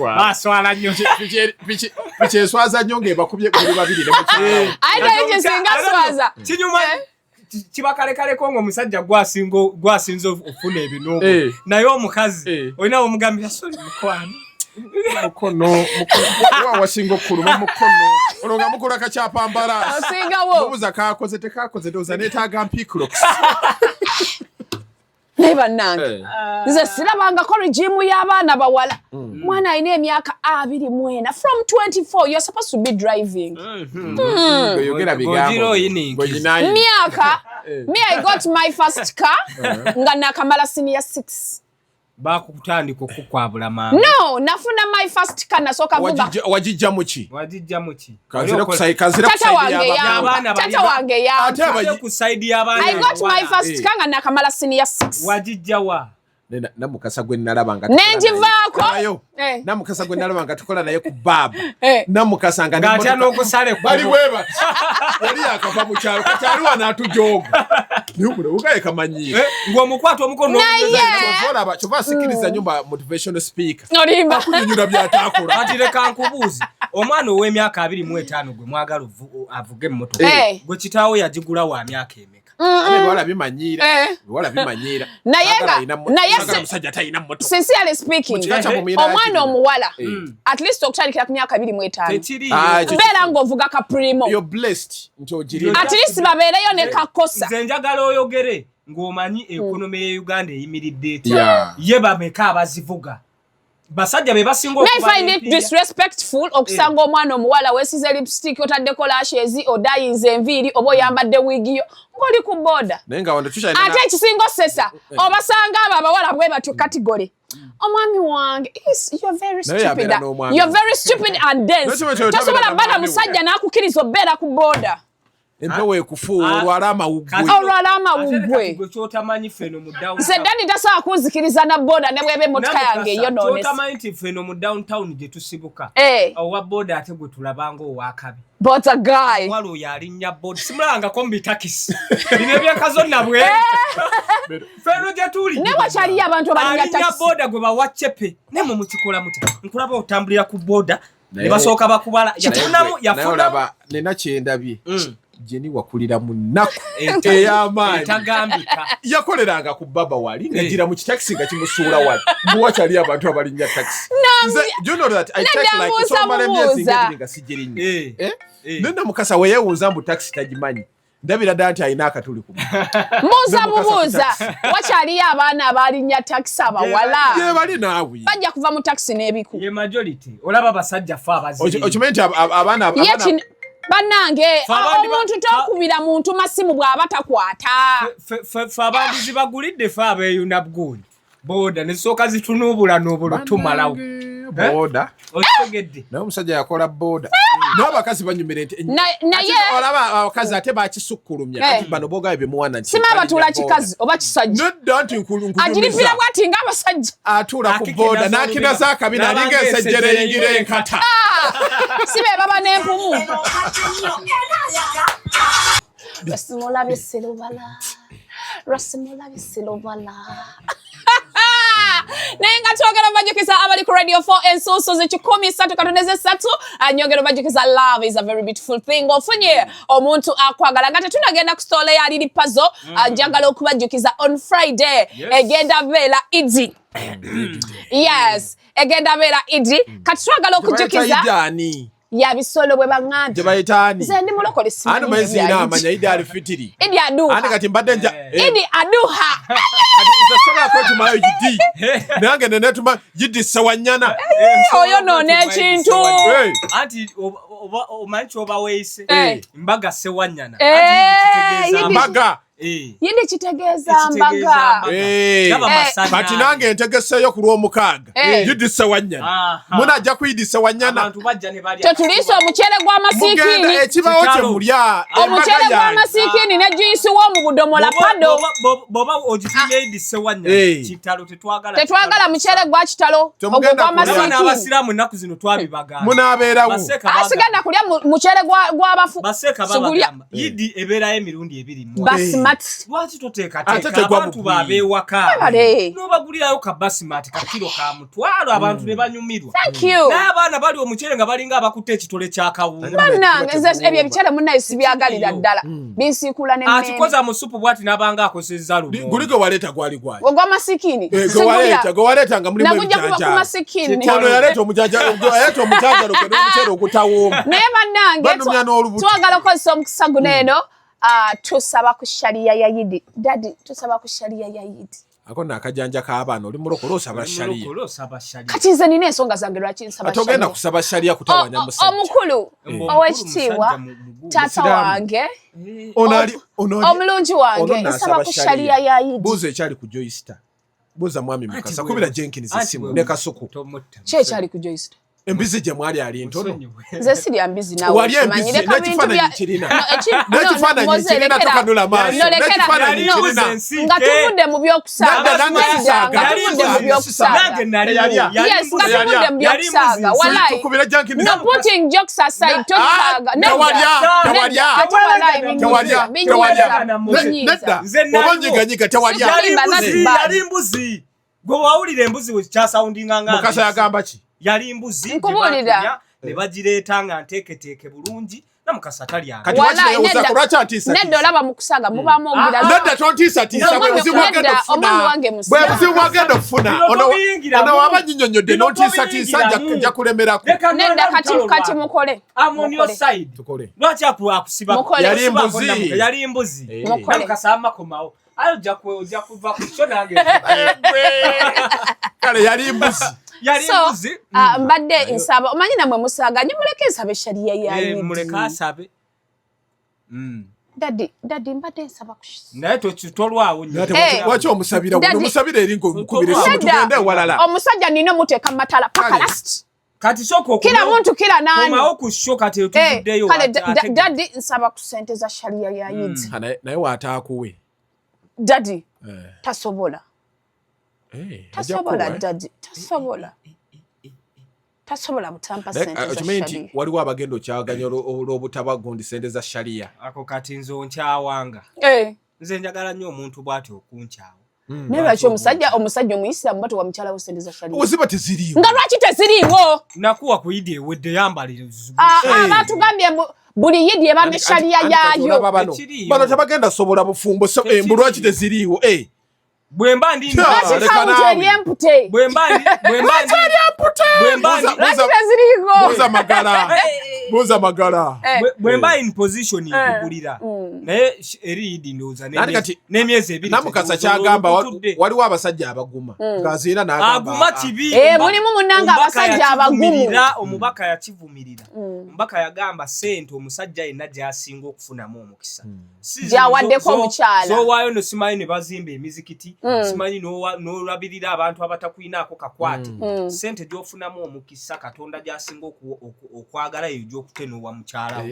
baswala nnyo piki eswaza nnyo ng'ebakubye buli babiri ne mukyala aye singa swaza kinyuma kibakalekaleko ng'omusajja gwasinze okufuna ebinoobo naye omukazi olina omugambira soli mukwano mukono mukono wasinga okuluma mukono olwo nga mukola kakyapambala osingawo obuza kakoze tekakoze ndowooza neetaaga mpikulox naye bannange nze sirabangako regimu y'abaana bawala mwana alina emyaka 24 from 24 you're supposed to be driving oyogera bigambo myaka me I got my first car nga nakamala senior 6 bakutandika okukwabula mangu no nafuna my first car nasooka vuga wagijja muki wagijja muki tata wange yamba tata wange yamba ku side y'abaana I got my first car nga nakamala senior 6 wagijja wa namukasa gwe nalaba nga nenjivaako namukasa gwe nalaba nga tukola naye ku baaba namukasa nga atya n'okusala bali bwe bati yali yakava mu kyalo kati ali wano atujooga naye kamanyiiro ng'omukwata omukono olaba kyova asikiriza nnyo ba motivational speaker olimba akunyunyula by'ataakola kati leka nkubuuze omwana ow'emyaka 25 gwe mwagala avuge emmotoka gwe kitaawo yagigula wa myaka emeka? Ebiwala bimanyiira. Eh. Ebiwala bimanyiira. Naye Saagala nga- naye saagala musajja talina mmotoka. Sincerely speaking, Mu kika kyammwe muyina omwana akirina. omuwala Eh. at least okutandikira ku myaka 25, Tekiriiyo. Ah, ekyo beera ng'ovuga ka Premio. You're blessed nti ogirina. At least babeereyo ne kakosa. Nze njagala oyogere ng'omanyi economy ye Uganda eyimiridde etya. Ye bameka abazivuga? Basajja be basinga May okuba find it n'empiiya. disrespectful okusanga omwana omuwala weesize lipstick, otaddeko lashes, odayinza enviiri oba oyambadde wiigi yo ng'oli ku boda. Naye nga wano tukyalina Ate ekisinga osesa, obasanga abo abawala bwe batyo category. Omwami wange you're very Naye stupid. yabeera n'omwami. You're very stupid and dense. Naye kiba Tosobola kyo bba na tobeera musajja n'akukkiriza obeera ku boda. Empewo ekufuuwa, Ah. olwala amawuggwe. Olwala Ate amawuggwe. gwe kyotamanyi, ffeno mu downtown- Nze Dani tasobola kunzikiriza na boda ne bweba emmotoka Namukasa, yange eyonoonese. kyotamanyi nti ffeno mu downtown gye tusibuka, Eh. owa boda ate gwe tulabanga owakabi. But a guy. Wala oyo alinnya boda simulabangako mu bitakisi bino ebyekazo nabwe ffeno gye tuli. Naye wakyaliyo abantu abalinnya Alinnya takisi. boda gwe bawa cepe, naye mwe mukikola mutya? Nkulaba otambulira ku boda ne basooka bakubala, yafunamu Naye yafunamu. olaba nina kyendabye. Jeni wakulira mu nnaku ey'amaanyi. Etagambika. Yakoleranga ku baba wali ngagira mu kitakisi nga kimusuula wali muwakyali abantu abalinnya takisi. Nze, do you know that I Nedda, take like mbuuza somebody emyezi bubuuza. ng'ebiri nga sigirinnya. Eh. Eh? Eh. Naye Namukasa we yeewuuza mbu takisi tagimanyi, ndabira ddala nti alina akatuli ku mutwe. Mbuuza Namukasa ku bubuuza, takisi. wakyaliyo abaana abalinnya takisi abawala? Ye bali naawe. Bajja kuva mu takisi n'ebiku. Ye majority, olaba basajja fe abaziri. Okimanyi nti abaana Ye bannange, Fe abandi omuntu tokubira muntu masimu bw'aba takwata. Fe abandi zibagulidde, fe abeeyuna bgundi boda nezisooka zitunuubula nuubulo tumalawo. Boda. Okitegedde? Naye omusajja yakola boda, naye abakazi banyumira nti Naye Ate olaba abakazi ate bakisukkulumya. Eh. Ati bano bogayo bemuwana nti sima abatuula balinnya boda. kikazi oba kisajja. Nedda, nti Agiripira nkunyumiza. bwati ng'abasajja. Atuula ku Akikinaza boda olubira. n'akinaza akabina N'abanga alinga ensejjere ensejjere eyingira eyingira enkata. Si be baba n'empumu. Lwasimulabye sirubala, lwasimulabye sirubala. Naye nga twogera obajukiza abali ku Radio 4 ensuusuzi 103.3, nyongera obajukiza, love is a very beautiful thing. Ofunye omuntu akwagala. Nga tetunagenda ku story ya Lili Pazo, njagala okubajukiza on Friday egenda beera Idi. Yes, egenda beera Idi. Kati twagala okujukiza Ani ya bisolo bwe baŋŋambye. Gye bayita ani? Nze ndi mulokole, simanyi Ani maezi ebya ina Idi. amanya Idi alifitiri. Idi aduha. Ani kati mbadde nja Idi aduha. Kati nze sobola kwetumayo Idi, nange nenetuma Idi Sewanyana. Oyo noona ekintu. Hey. Anti omanyi kyoba weeyise mbaga Sewanyana. Eh, Yidi- Mbaga. Yindi kitegeeza mbaga. Eh. Kati nange ntegeseeyo ku lwomukaaga Eh. Idi Sewanyana. Aha. Munajja ku Idi Sewanyana. Abantu bajja ne balya. Tetuliisa omuceere Mugenda gw'amasiikini. ekibawo kye Kitalo. mulya Omuceere embaga yange. gw'amasiikini ne juice w'omu budomola pado. Bw'oba ogitumye Idi Sewanyana, Eh. kitalo, tetwagala. Tetwagala muceere gwa kitalo ogwo. Temugenda kulya. Olaba Gw'amasiikini. n'abasiraamu ennaku zino twabibagamba. Munaabeerawo. Baseeka bagamba. Asigenda kulya muceere gw'abafu. Baseeka Sigulya. babagamba Yidi ebeerayo emirundi ebiri mu mwaka. Basimati. Lwaki Ate toteekateeka tegwa abantu bugwi. babeewaka Webale. n'obagulirayo ka basimati ka kiro ka 500, abantu ne banyumirwa? Thank you. Naye abaana bali omuceere nga balinga abakutte ekitole kyakawunga. Bannange, nze ebyo ebiceere munnaye sibyagalira ddala, binsiikula n'emmeeme. Akikoza mu supu bwati n'abanga akosezza Guli lumo. gwe waleeta gwali gwali? Ogw'amasiikini. Eh, gwe waleeta, gwe waleeta nga mulimu Nagujja kuba ku ebijanjaalo. masiikini. Ono yaleeta yaleeta omujanjalo gwe n'omuceere ogutawooma. Naye bannange, Banumya n'olubuto. twagala okukozesa omukisa guno eno, tusaba ku shaliya ya Yidi. Daddy, tusaba ku shaliya ya Yidi. Ako nno akajanja k'abaana, oli mulokole osaba shaliya? Osaba shaliya. Kati nze nina ensonga zange lwaki nsaba Ate ogenda shaliya. kusaba shaliya kutawanya musajja. Omukulu owekitiibwa, Musajja mugumu. taata Musiraamu. wange, Ono ali ono omulungi wange, ono nno nsaba asaba ku shaliya ya Yidi. Buuza ekyali ku Joyster, buuza mwami Mukasa, kubira Jenkins Anti essimu bwe- ne Kasuku. Tomutta. Ki ekyali ku Joyster? Embizi gye mwali ali ntono. Musonyiwe. Nze sirya mbizi naawe Wali okimanyi. embizi, Leka bintu n'ekifaananyi kirina. No, N'ekifaananyi Moze, kirina, tokanula maaso. No, lekera. N'ekifaananyi No. kirina. Ensi. Nga tuvudde mu byokusaaga. Nadda, nange Nedda, sisaaga. nga tuvudde mu Yali byokusaaga. Nange naliwo. Teyalya. Yali Yes, nga mbuzi. tuvudde mu Yali byokusaaga. mbuzi. Walai. Tukubira Jenkins. No, putting jokes aside, tosaaga. Ah, tewalya, tewalya. Ate walai, binyiiza, Tewalya, binyiiza, tewalya. binyiiza. Nedda, Nze oba naliwo. onyiganyiga, tewalya. Yali Sikulimba, mbuzi, that's bad. yali mbuzi. Gwe wawulira embuzi we kyasoundinga nga Mukasa mbizi. yagamba ki? Yali mbuzi gye Nkubuulira. bakunya, ne bagireeta nga nteeketeeke bulungi. Namukasa talya. Kati lwaki antiisa? Nedda, olaba mu kusaaga mubaamu ogira. Nedda, tontiisatiisa. Bwe buzibu bwagenda okufuna, bwe buzibu bwagenda okufuna. Ono waba nyinyonnyodde n'ontiisatiisa, nja kulemerako. Nedda, kati mukole. I'm on your side. Tukole. Lwaki akusiba? Mukole. Yali mbuzi. Yali mbuzi. Mukole. Namukasa amakomawo. Ayo ojja kuva ku kyo nange. Kale yali mbuzi. Yali mbuzi. Mbadde nsaba, omanyi namwe musaaga nyo, muleke nsaba eshariya ya Yidi. Muleke asabe. Daddy, daddy, mbadde nsaba. Naye tolwawo nnyo. Lwaki omusabira? Omusabira eri ng'omukubira essimu, tugende ewalala. Omusajja nina omuteeka mu matala paka last. Kati sooka kila muntu kila nani. Komawo ku show, kati tuvuddeyo. Kale daddy, nsaba ku sente za sharia ya Yidi. Naye waataakuwe. Daddy, tasobola. Tasobola, daddy, tasobola. Tasobola butampa sente za sharia. Waliwo abagenda okyaganya olw'obutaba gundi sente za sharia. Ako kati nze onkyawanga. Nze njagala nnyo omuntu bw'ati okunkyawa. Naye lwaki omusajja omuyisiramu bato wa mukyala wo sente za sharia? Oziba teziriiwo. Nga lwaki teziriiwo? Nakuwa ku Yidi ewedde, yambalire. Batugambye buli Yidi eba ne sharia yaayo. Bano tebagenda sobola bufumbo embu lwaki teziriiwo? Bwemba ndi Lwaki kawuti eri empute? Bwemba ndi Lwaki eri empute? Lwaki teziriiwo? Buuza Magala, buuza Magala. Bwemba in position nkugulira, naye eri Yidi ndowooza n'emyezi 2. Namukasa kyagamba, waliwo abasajja abaguma ng'aziina n'agamba aguma kibi. Mulimu munnange abasajja abagumu. Omubaka yakivumirira. Omubaka yagamba sente omusajja yenna gy'asinga okufunamu omukisa gyawaddeko omukyala. Zowaayo no simanyi ne bazimba emizikiti, simanyi n'olabirira abantu abatakwinaako kakwate. Sente gy'ofunamu omukisa, Katonda gy'asinga okwagala, eyo gy'okute n'owa mukyalawo.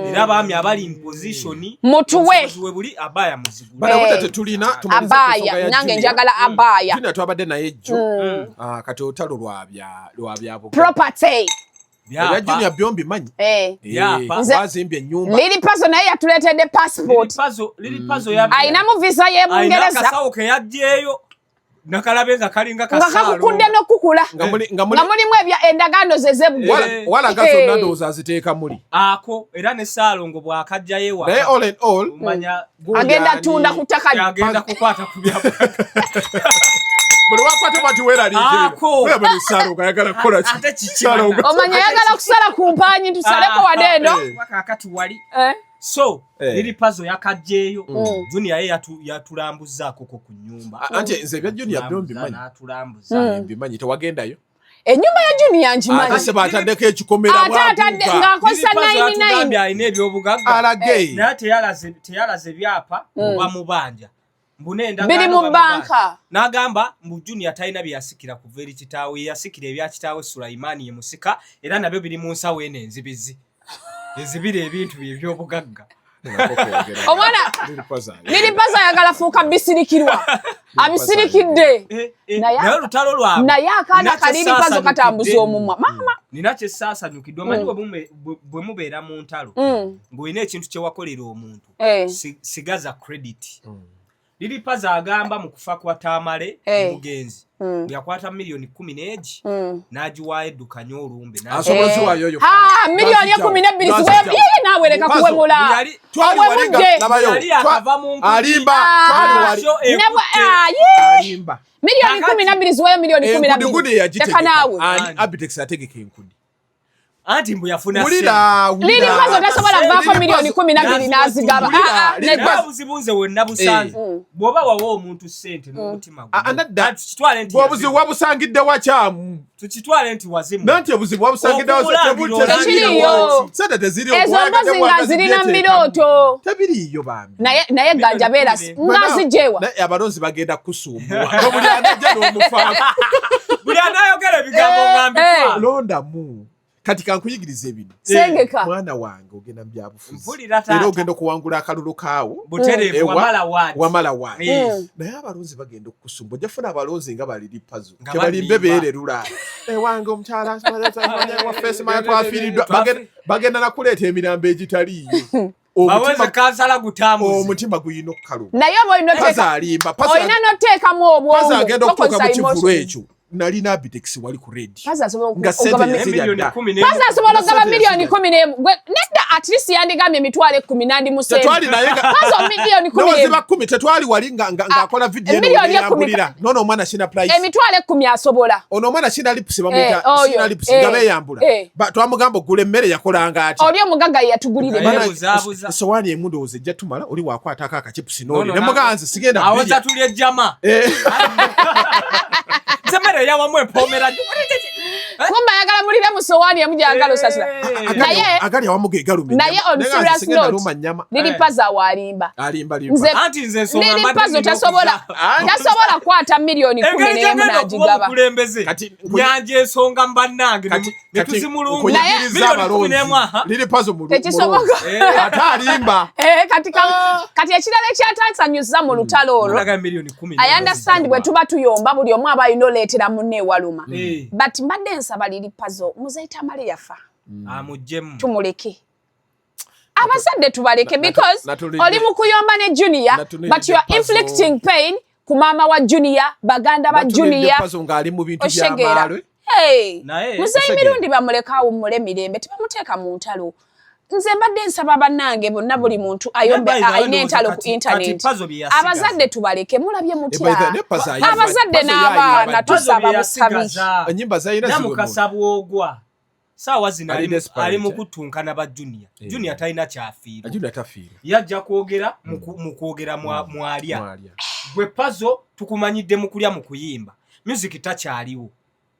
Era abaami abali in position, mutuwe we buli abaya muzigule. Bano tetulina. Abaya, nange njagala abaya. Junior twabadde naye jjo. Kati olutalo lwabya property. Ebya Junior byo mbimanyi. Bazimbye ennyumba. Lili Pazo naye yatuleetedde passport. Ayinamu visa y'e Bungereza. Akasawo ke yaggyeyo nakalabe nga kalinga nga kakukudde n'okukula, nga mulimu ebya endagaano ze zebbwa. Walaga zonna ndowooza aziteeka muli. Ako era ne Saalongo bw'akajjayo ewaka. Naye all in all, agenda tunda ku ttaka. Agenda kukwata ku bya Buli wakwata bwati weeraliikirira Saalongo ayagala kukola ki? Omanya ayagala kusala ku mpanyi, tusaleko wadde eno. Kakati wali so Lili Pazo yakajjeeyo. Junior ye yatulambuzaako ku nyumba. Anti nze ebya Junior byo mbimanyi. N'atulambuza. Mbimanyi, tewagendayo. Ennyumba ya Junior ngimanyi. Ate se bataddeko ekikomera. Ate atadde ng'akozesa 99. Alina ebyobugagga. Alage. Naye teyalaze byapa oba mubanja. Biri mu banka. N'agamba mbu Junior talina bye yasikira kuva eri kitaawe, yasikira ebya kitaawe Sulayimaani ye musika, era nabyo biri mu nsawo eno enzibizi ezibira ebintu bye ebyobugagga. Omwana Lili Pazo ayagala fuuka bisirikirwa, abisirikidde. Naye olutalo lwabwe Naye akaana ka Lili Pazo katambuza omumwa maama. Nina kyesaasanyukidde, omanyi bwe mubeera mu ntalo ng'olina ekintu kye wakolera omuntu, sigaza credit. Lili Pazo agamba mu kufa kwa Tamale omugenzi yakwata 11 millioni n'agiwaayo eddukanye olumbe. Asobola oziwaayo oyo? 12 millioni ziwe naawe, leka kuwemula. Alimba. 12 millioni ziweyo 12 millioni, leka naawe. Abitex ategeka enkudi. Anti mbu yafuna. Lili Pazo tasobola vaako 12 millioni n'azigaba. Buzibu nze wenna busanze bw'oba wawa omuntu ssente n'omutima. Obuzibu wabusangidde wakyamu. Tukitwale nti wazimu. Nanti obuzibu wabusangidde. Sente teziriyo. Ezo mbozi nga zirina mbirooto. Tebiriiyo bambi. Naye ganja beera nga zijewa. Abalonzi bagenda kusumbua, buli anajja n'omufaako. Buli anayogera ebigambo nga mbitwala. Londamu. Kati kankuyigiriza ebino. Sengeka. Mwana wange, ogenda mu byabufuzi era ogenda okuwangula akalulu kaawo. Wamala waati, naye abalonzi bagenda okukusumba. Ojja funa abalonzi nga ba Lili Pazo tebalimbe beererula ewange omukyala waffe simanya twafiiriddwa, bagenda nakuleeta emirambo egitaliiyo. Omutima guyina okukaluba. Naye oba alimba olina noteekamu obwongo. Agenda okutuuka mu kivulu ekyo. Nalina Abitex wali ku radio. Pazo asobola Nga sente okugaba yazirya Miliyoni dda. 11. Pazo asobola okugaba Sente miliyoni yazirya. 11. Gwe nedda, at least yandigambye emitwalo 10 nandimuseemu. Tetwali naye nga Pazo miliyoni 11. Nowaziba 10 tetwali wali nga ng'akola video eno Miliyoni 10. neyambulira. Nono omwana Shina Price. Emitwalo 10 asobola. Ono omwana Shina Lips bamuyita Oyo, Shina Lips nga beeyambula. Twamugamba ogula emmere yakolanga atya? Oli omugagga ye yatugulira Naye emmere. buzaabuza. Esowaani emu ndowooza ejja tumala, oli wakwatako akachipusi n'oli. Nono Ne mugamba nze sigenda Awo birya. zatulya ejjama. Nze emmere eyawamu empoomera. Kumba ayagala mulire mu sowaani emu gy'ayagala osasula. Agali awamu ge galuma Naye ennyama. on Naye nga nze serious sigenda note, luma nnyama. Lili Pazo awo alimba. Alimba, limba. Nze Anti nze ensonga Lili mbadde Pazo nina okuza. tasobola kukwata miliyoni kumi Engeri n'emu gyagenda okuba n'agigaba. omukulembeze. Kati Nyanja ensonga mu bannange ne Kati tuzimulungu. nkunyigiriza Miliyoni abalonzi. 11, aha. Lili Pazo Tekisoboka. mulonzi. Ate alimba. Kati ekirala ekyatansanyusa mu lutalo olwo, Ndaga miliyoni 11. I understand bwe tuba tuyomba buli omu aba alina oleetera munne ewaluma. But mbadde nsaba Lili Pazo, Muzeeyi Tamale yafa. Amuggyemu. Tumuleke. Abazadde tubaleke because oli mu kuyomba ne Junior, but you are Pazo. inflicting pain ku maama wa Junior, baganda ba Natunuulidde Junior. Pazo ng'ali mu bintu Oshegeera. by'amaalwe. Hey, Naye- Muzeeyi Oshegeera. Mirundi bamuleke awummule mirembe, tebamuteeka mu ntalo. Nze mbadde nsaba bannange bonna buli muntu ayombe Naye by the way, alina entalo ku kati internet. Pazo bye yasigaza. Abazadde tubaleke, mulabye By the mutya? way, ne Pazo ayimba. Abazadde Pazo n'abaana yayimba. tusaba Pazo bye busabi. yasigaza. Ennyimba z'alina Namukasa bw'ogwa saawa zino Ali desperate. ali mu kutunkana ba Junior. Junior talina kyafiirwa. Junior tafiirwa. Yajja kwogera mu kwogera mwalya. Mwalya. Gwe Pazo tukumanyidde mu kulya mu kuyimba. Music takyaliwo.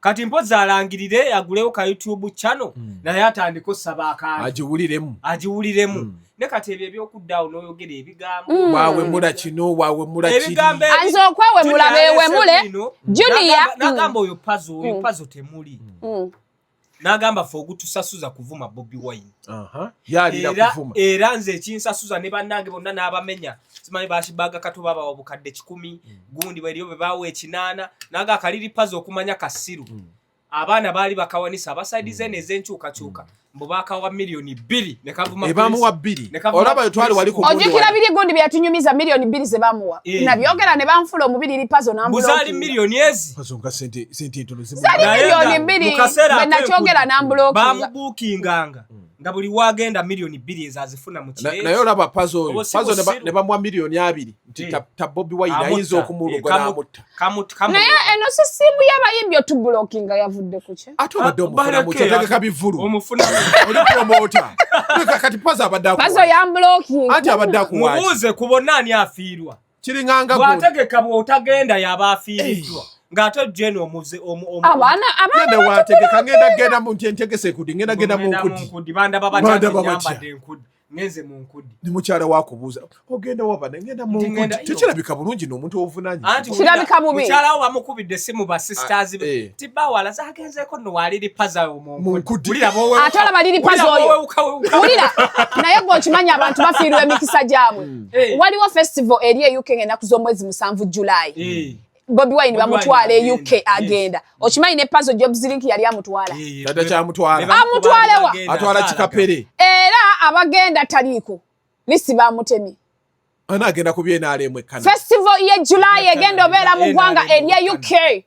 Kati mpozi alangirire agulewo ka YouTube channel naye atandike osaba akantu. Agiwuliremu. Agiwuliremu. Ne kati ebyo ebyokudda awo n'oyogera ebigambo. Waawemula kino, waawemula kiri. Ebigambo Anze okwewemula Junior aleese beewemule. bino. Junior, N'agamba oyo Pazo, oyo Pazo temuli. N'agamba ffe ogutusasuza kuvuma Bobi Wine. Yalira kuvuma. Era nze ekinsasuza ne bannange bonna n'abamenya. Simanyi bakibaga kato babawa obukadde 100, gundi bweriyo bwe baawa 800, n'aga akaliri Pazo okumanya kasiru. Abaana baali bakawanisa abasaidize eno ez'enkyukakyuka mbu baakawa miliyoni 2 ne kavuma Ebamuwa poliisi. 2. Ne kavuma Olaba twali wali ku poliisi. gundi Ojjukira wali. biri gundi bye yatunyumiza miliyoni 2 ze bamuwa. Nabyogera ne banfula omubiri Lili Pazo Mbu zaali n'ambulokinga. miliyoni ezi. Pazo nga sente ntono zimu. Zaali Naye miliyoni nga 2 mu kaseera bwe nakyogera ak'enkudi, n'ambulokinga. bamubuukinganga nga buli wagenda miliyoni 2 ezo azifuna mu kiro Naye olaba Pazo oyo. Obo si Pazo busiru. ne bamuwa miliyoni 20 nti ta Bobi Wine Amutta. ayinza okumuluga n'amutta. Naye eno si simu y'abayimbi otubulokinga yavudde ku ki? Ate obadde omufuna mu Baleke, kyotegeka bivulu. Omufuna Oli promoter. Leka kati Pazo abadde akuwa. Pazo yambulokinga. Anti abadde akuwa. Mubuuze ku bonna ani afiirwa. Kiringanga gwe. Bw'ategeka bw'otagenda y'aba afiiriddwa. Ng'ate Jane omuze, omu, omu, Abaana, abaana Ngenda wategeka, ngenda genda mu nti entegese enkudi, ngenda genda mu Ngenda mu nkudi. nkudi, bandaba batya Bandaba nti batya. nyambadde enkudi. Ngenze mu nkudi. Ni mukyala wakubuuza, ogenda wa bana, ngenda mu Nti nkudi. ngenda- Tekirabika bulungi n'omuntu ovunaanyizibwa. Anti Kirabika bubi. Mukyala wo bamukubidde essimu ba sisters be. Ti bawala zagenzeeko nno waaliri Pazo awo mu Mu nkudi. Wulira bw'oweewuka- Ate olaba liri Pazo wulira oyo. bw'oweewuka weewuka. Wulira, naye gwe okimanyi abantu bafiirwa emikisa gyabwe. Waliwo festival eri e UK ng'ennaku z'omwezi 7 July. Bobi Wine Bobi bamutwala Wine e UK agenda. agenda. Okimanyi ne Pazo Jobs Link yali amutwala. Tata kyamutwala. Ne bamukuba Amutwale wa? agenda, Atwala atwala. kikapere. Era abagenda taliiko. Lisi bamutemye. Ana agenda ku BNRM ekkana. Festival ye July egenda obeera mu ggwanga NRM erya UK.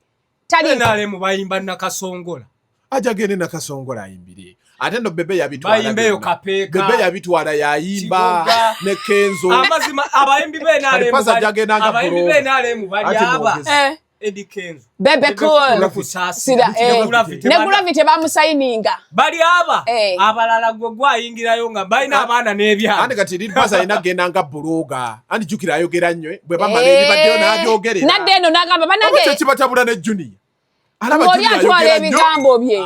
Taliiko. NRM bayimba Nakasongola. Ajja agende Nakasongola ayimbire. Ate nno Bebe yabitwala Bayimba eyo byonna. Kapeeka. Bebe yabitwala yayimba Kigoga. ne Kenzo. Amazima abayimbi be NRM Kati Pazo bali- ajja agenda nga abayimbi Buloba. be NRM bali Ati aba. mwogezi. Eddy Kenzo. Bebe Cool. Gravity. Sira, Ne Gravity. Ne Gravity bamusayininga. Bali aba. Abalala gwe gwayingirayo nga balina abaana n'ebyana. Andi kati Lil Pazo alina kugenda nga buloga. Andi jjukira ayogera nnyo, bwe bamala ebibaddeyo n'abyogerera. Nadda eno n'agamba Oba bannange kye kibatabula ne Junior. Alaba ng'oli Junior atwala ayogera nnyo. ebigambo bye.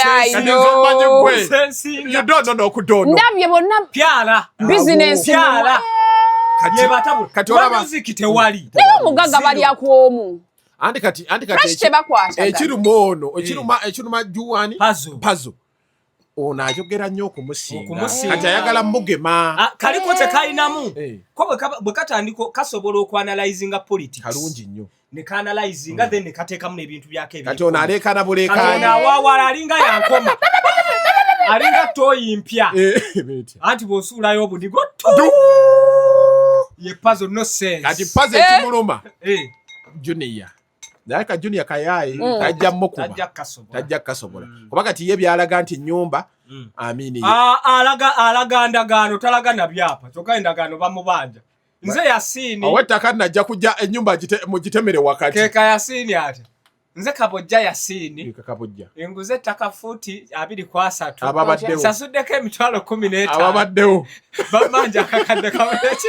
I Kati nze omanyi know. gwe. You don't know n'okudono. Ndabye bonna Pyala. business Pyala. Kati- Ye batabula. kati Kuba olaba- music tewali. Naye omugagga balya ku omu. Andi kati, andi kati Lwaki tebakwatagana? ekiruma ono, ekiruma Juwani, Pazo. Pazo. Ono ayogera nnyo okumusinga. Okumusinga. Kati ayagala mugema. Kaliko tekalinamu. Ko bwe katandika kasobola okuanalyzinga politics. Kalungi nnyo. Ne kaanalyzinga, then ne kateekamu n'ebintu byako ebiri. Kati ono aleekaana Kati ono buleekaana. awaawala alinga yankoma. Alinga ttooyi mpya. Beetya. Anti bw'osuulayo obudigo, ttu! Du! Ye Pazo no sense. Kati Pazo ekimuluma. Junior. Naye ka Junior kayaayi, tajja mukuba. Tajja kukasobola. Tajja kukasobola, kuba kati ye byalaga nti nyumba amini. Alaga ndagaano, talaga na byapa, kyokka endagaano bamubanja. Nze Yasiini. Owettaka najja kujja ennyumba mugitemere wakati. Keeka Yasiini ate nze Kabojja Yasiini. Kabojja. Enguze ettaka fuuti 23. Ababaddewo. Nsasuddeko 150,000. Ababaddewo. Bamanja akakadde kamuleki.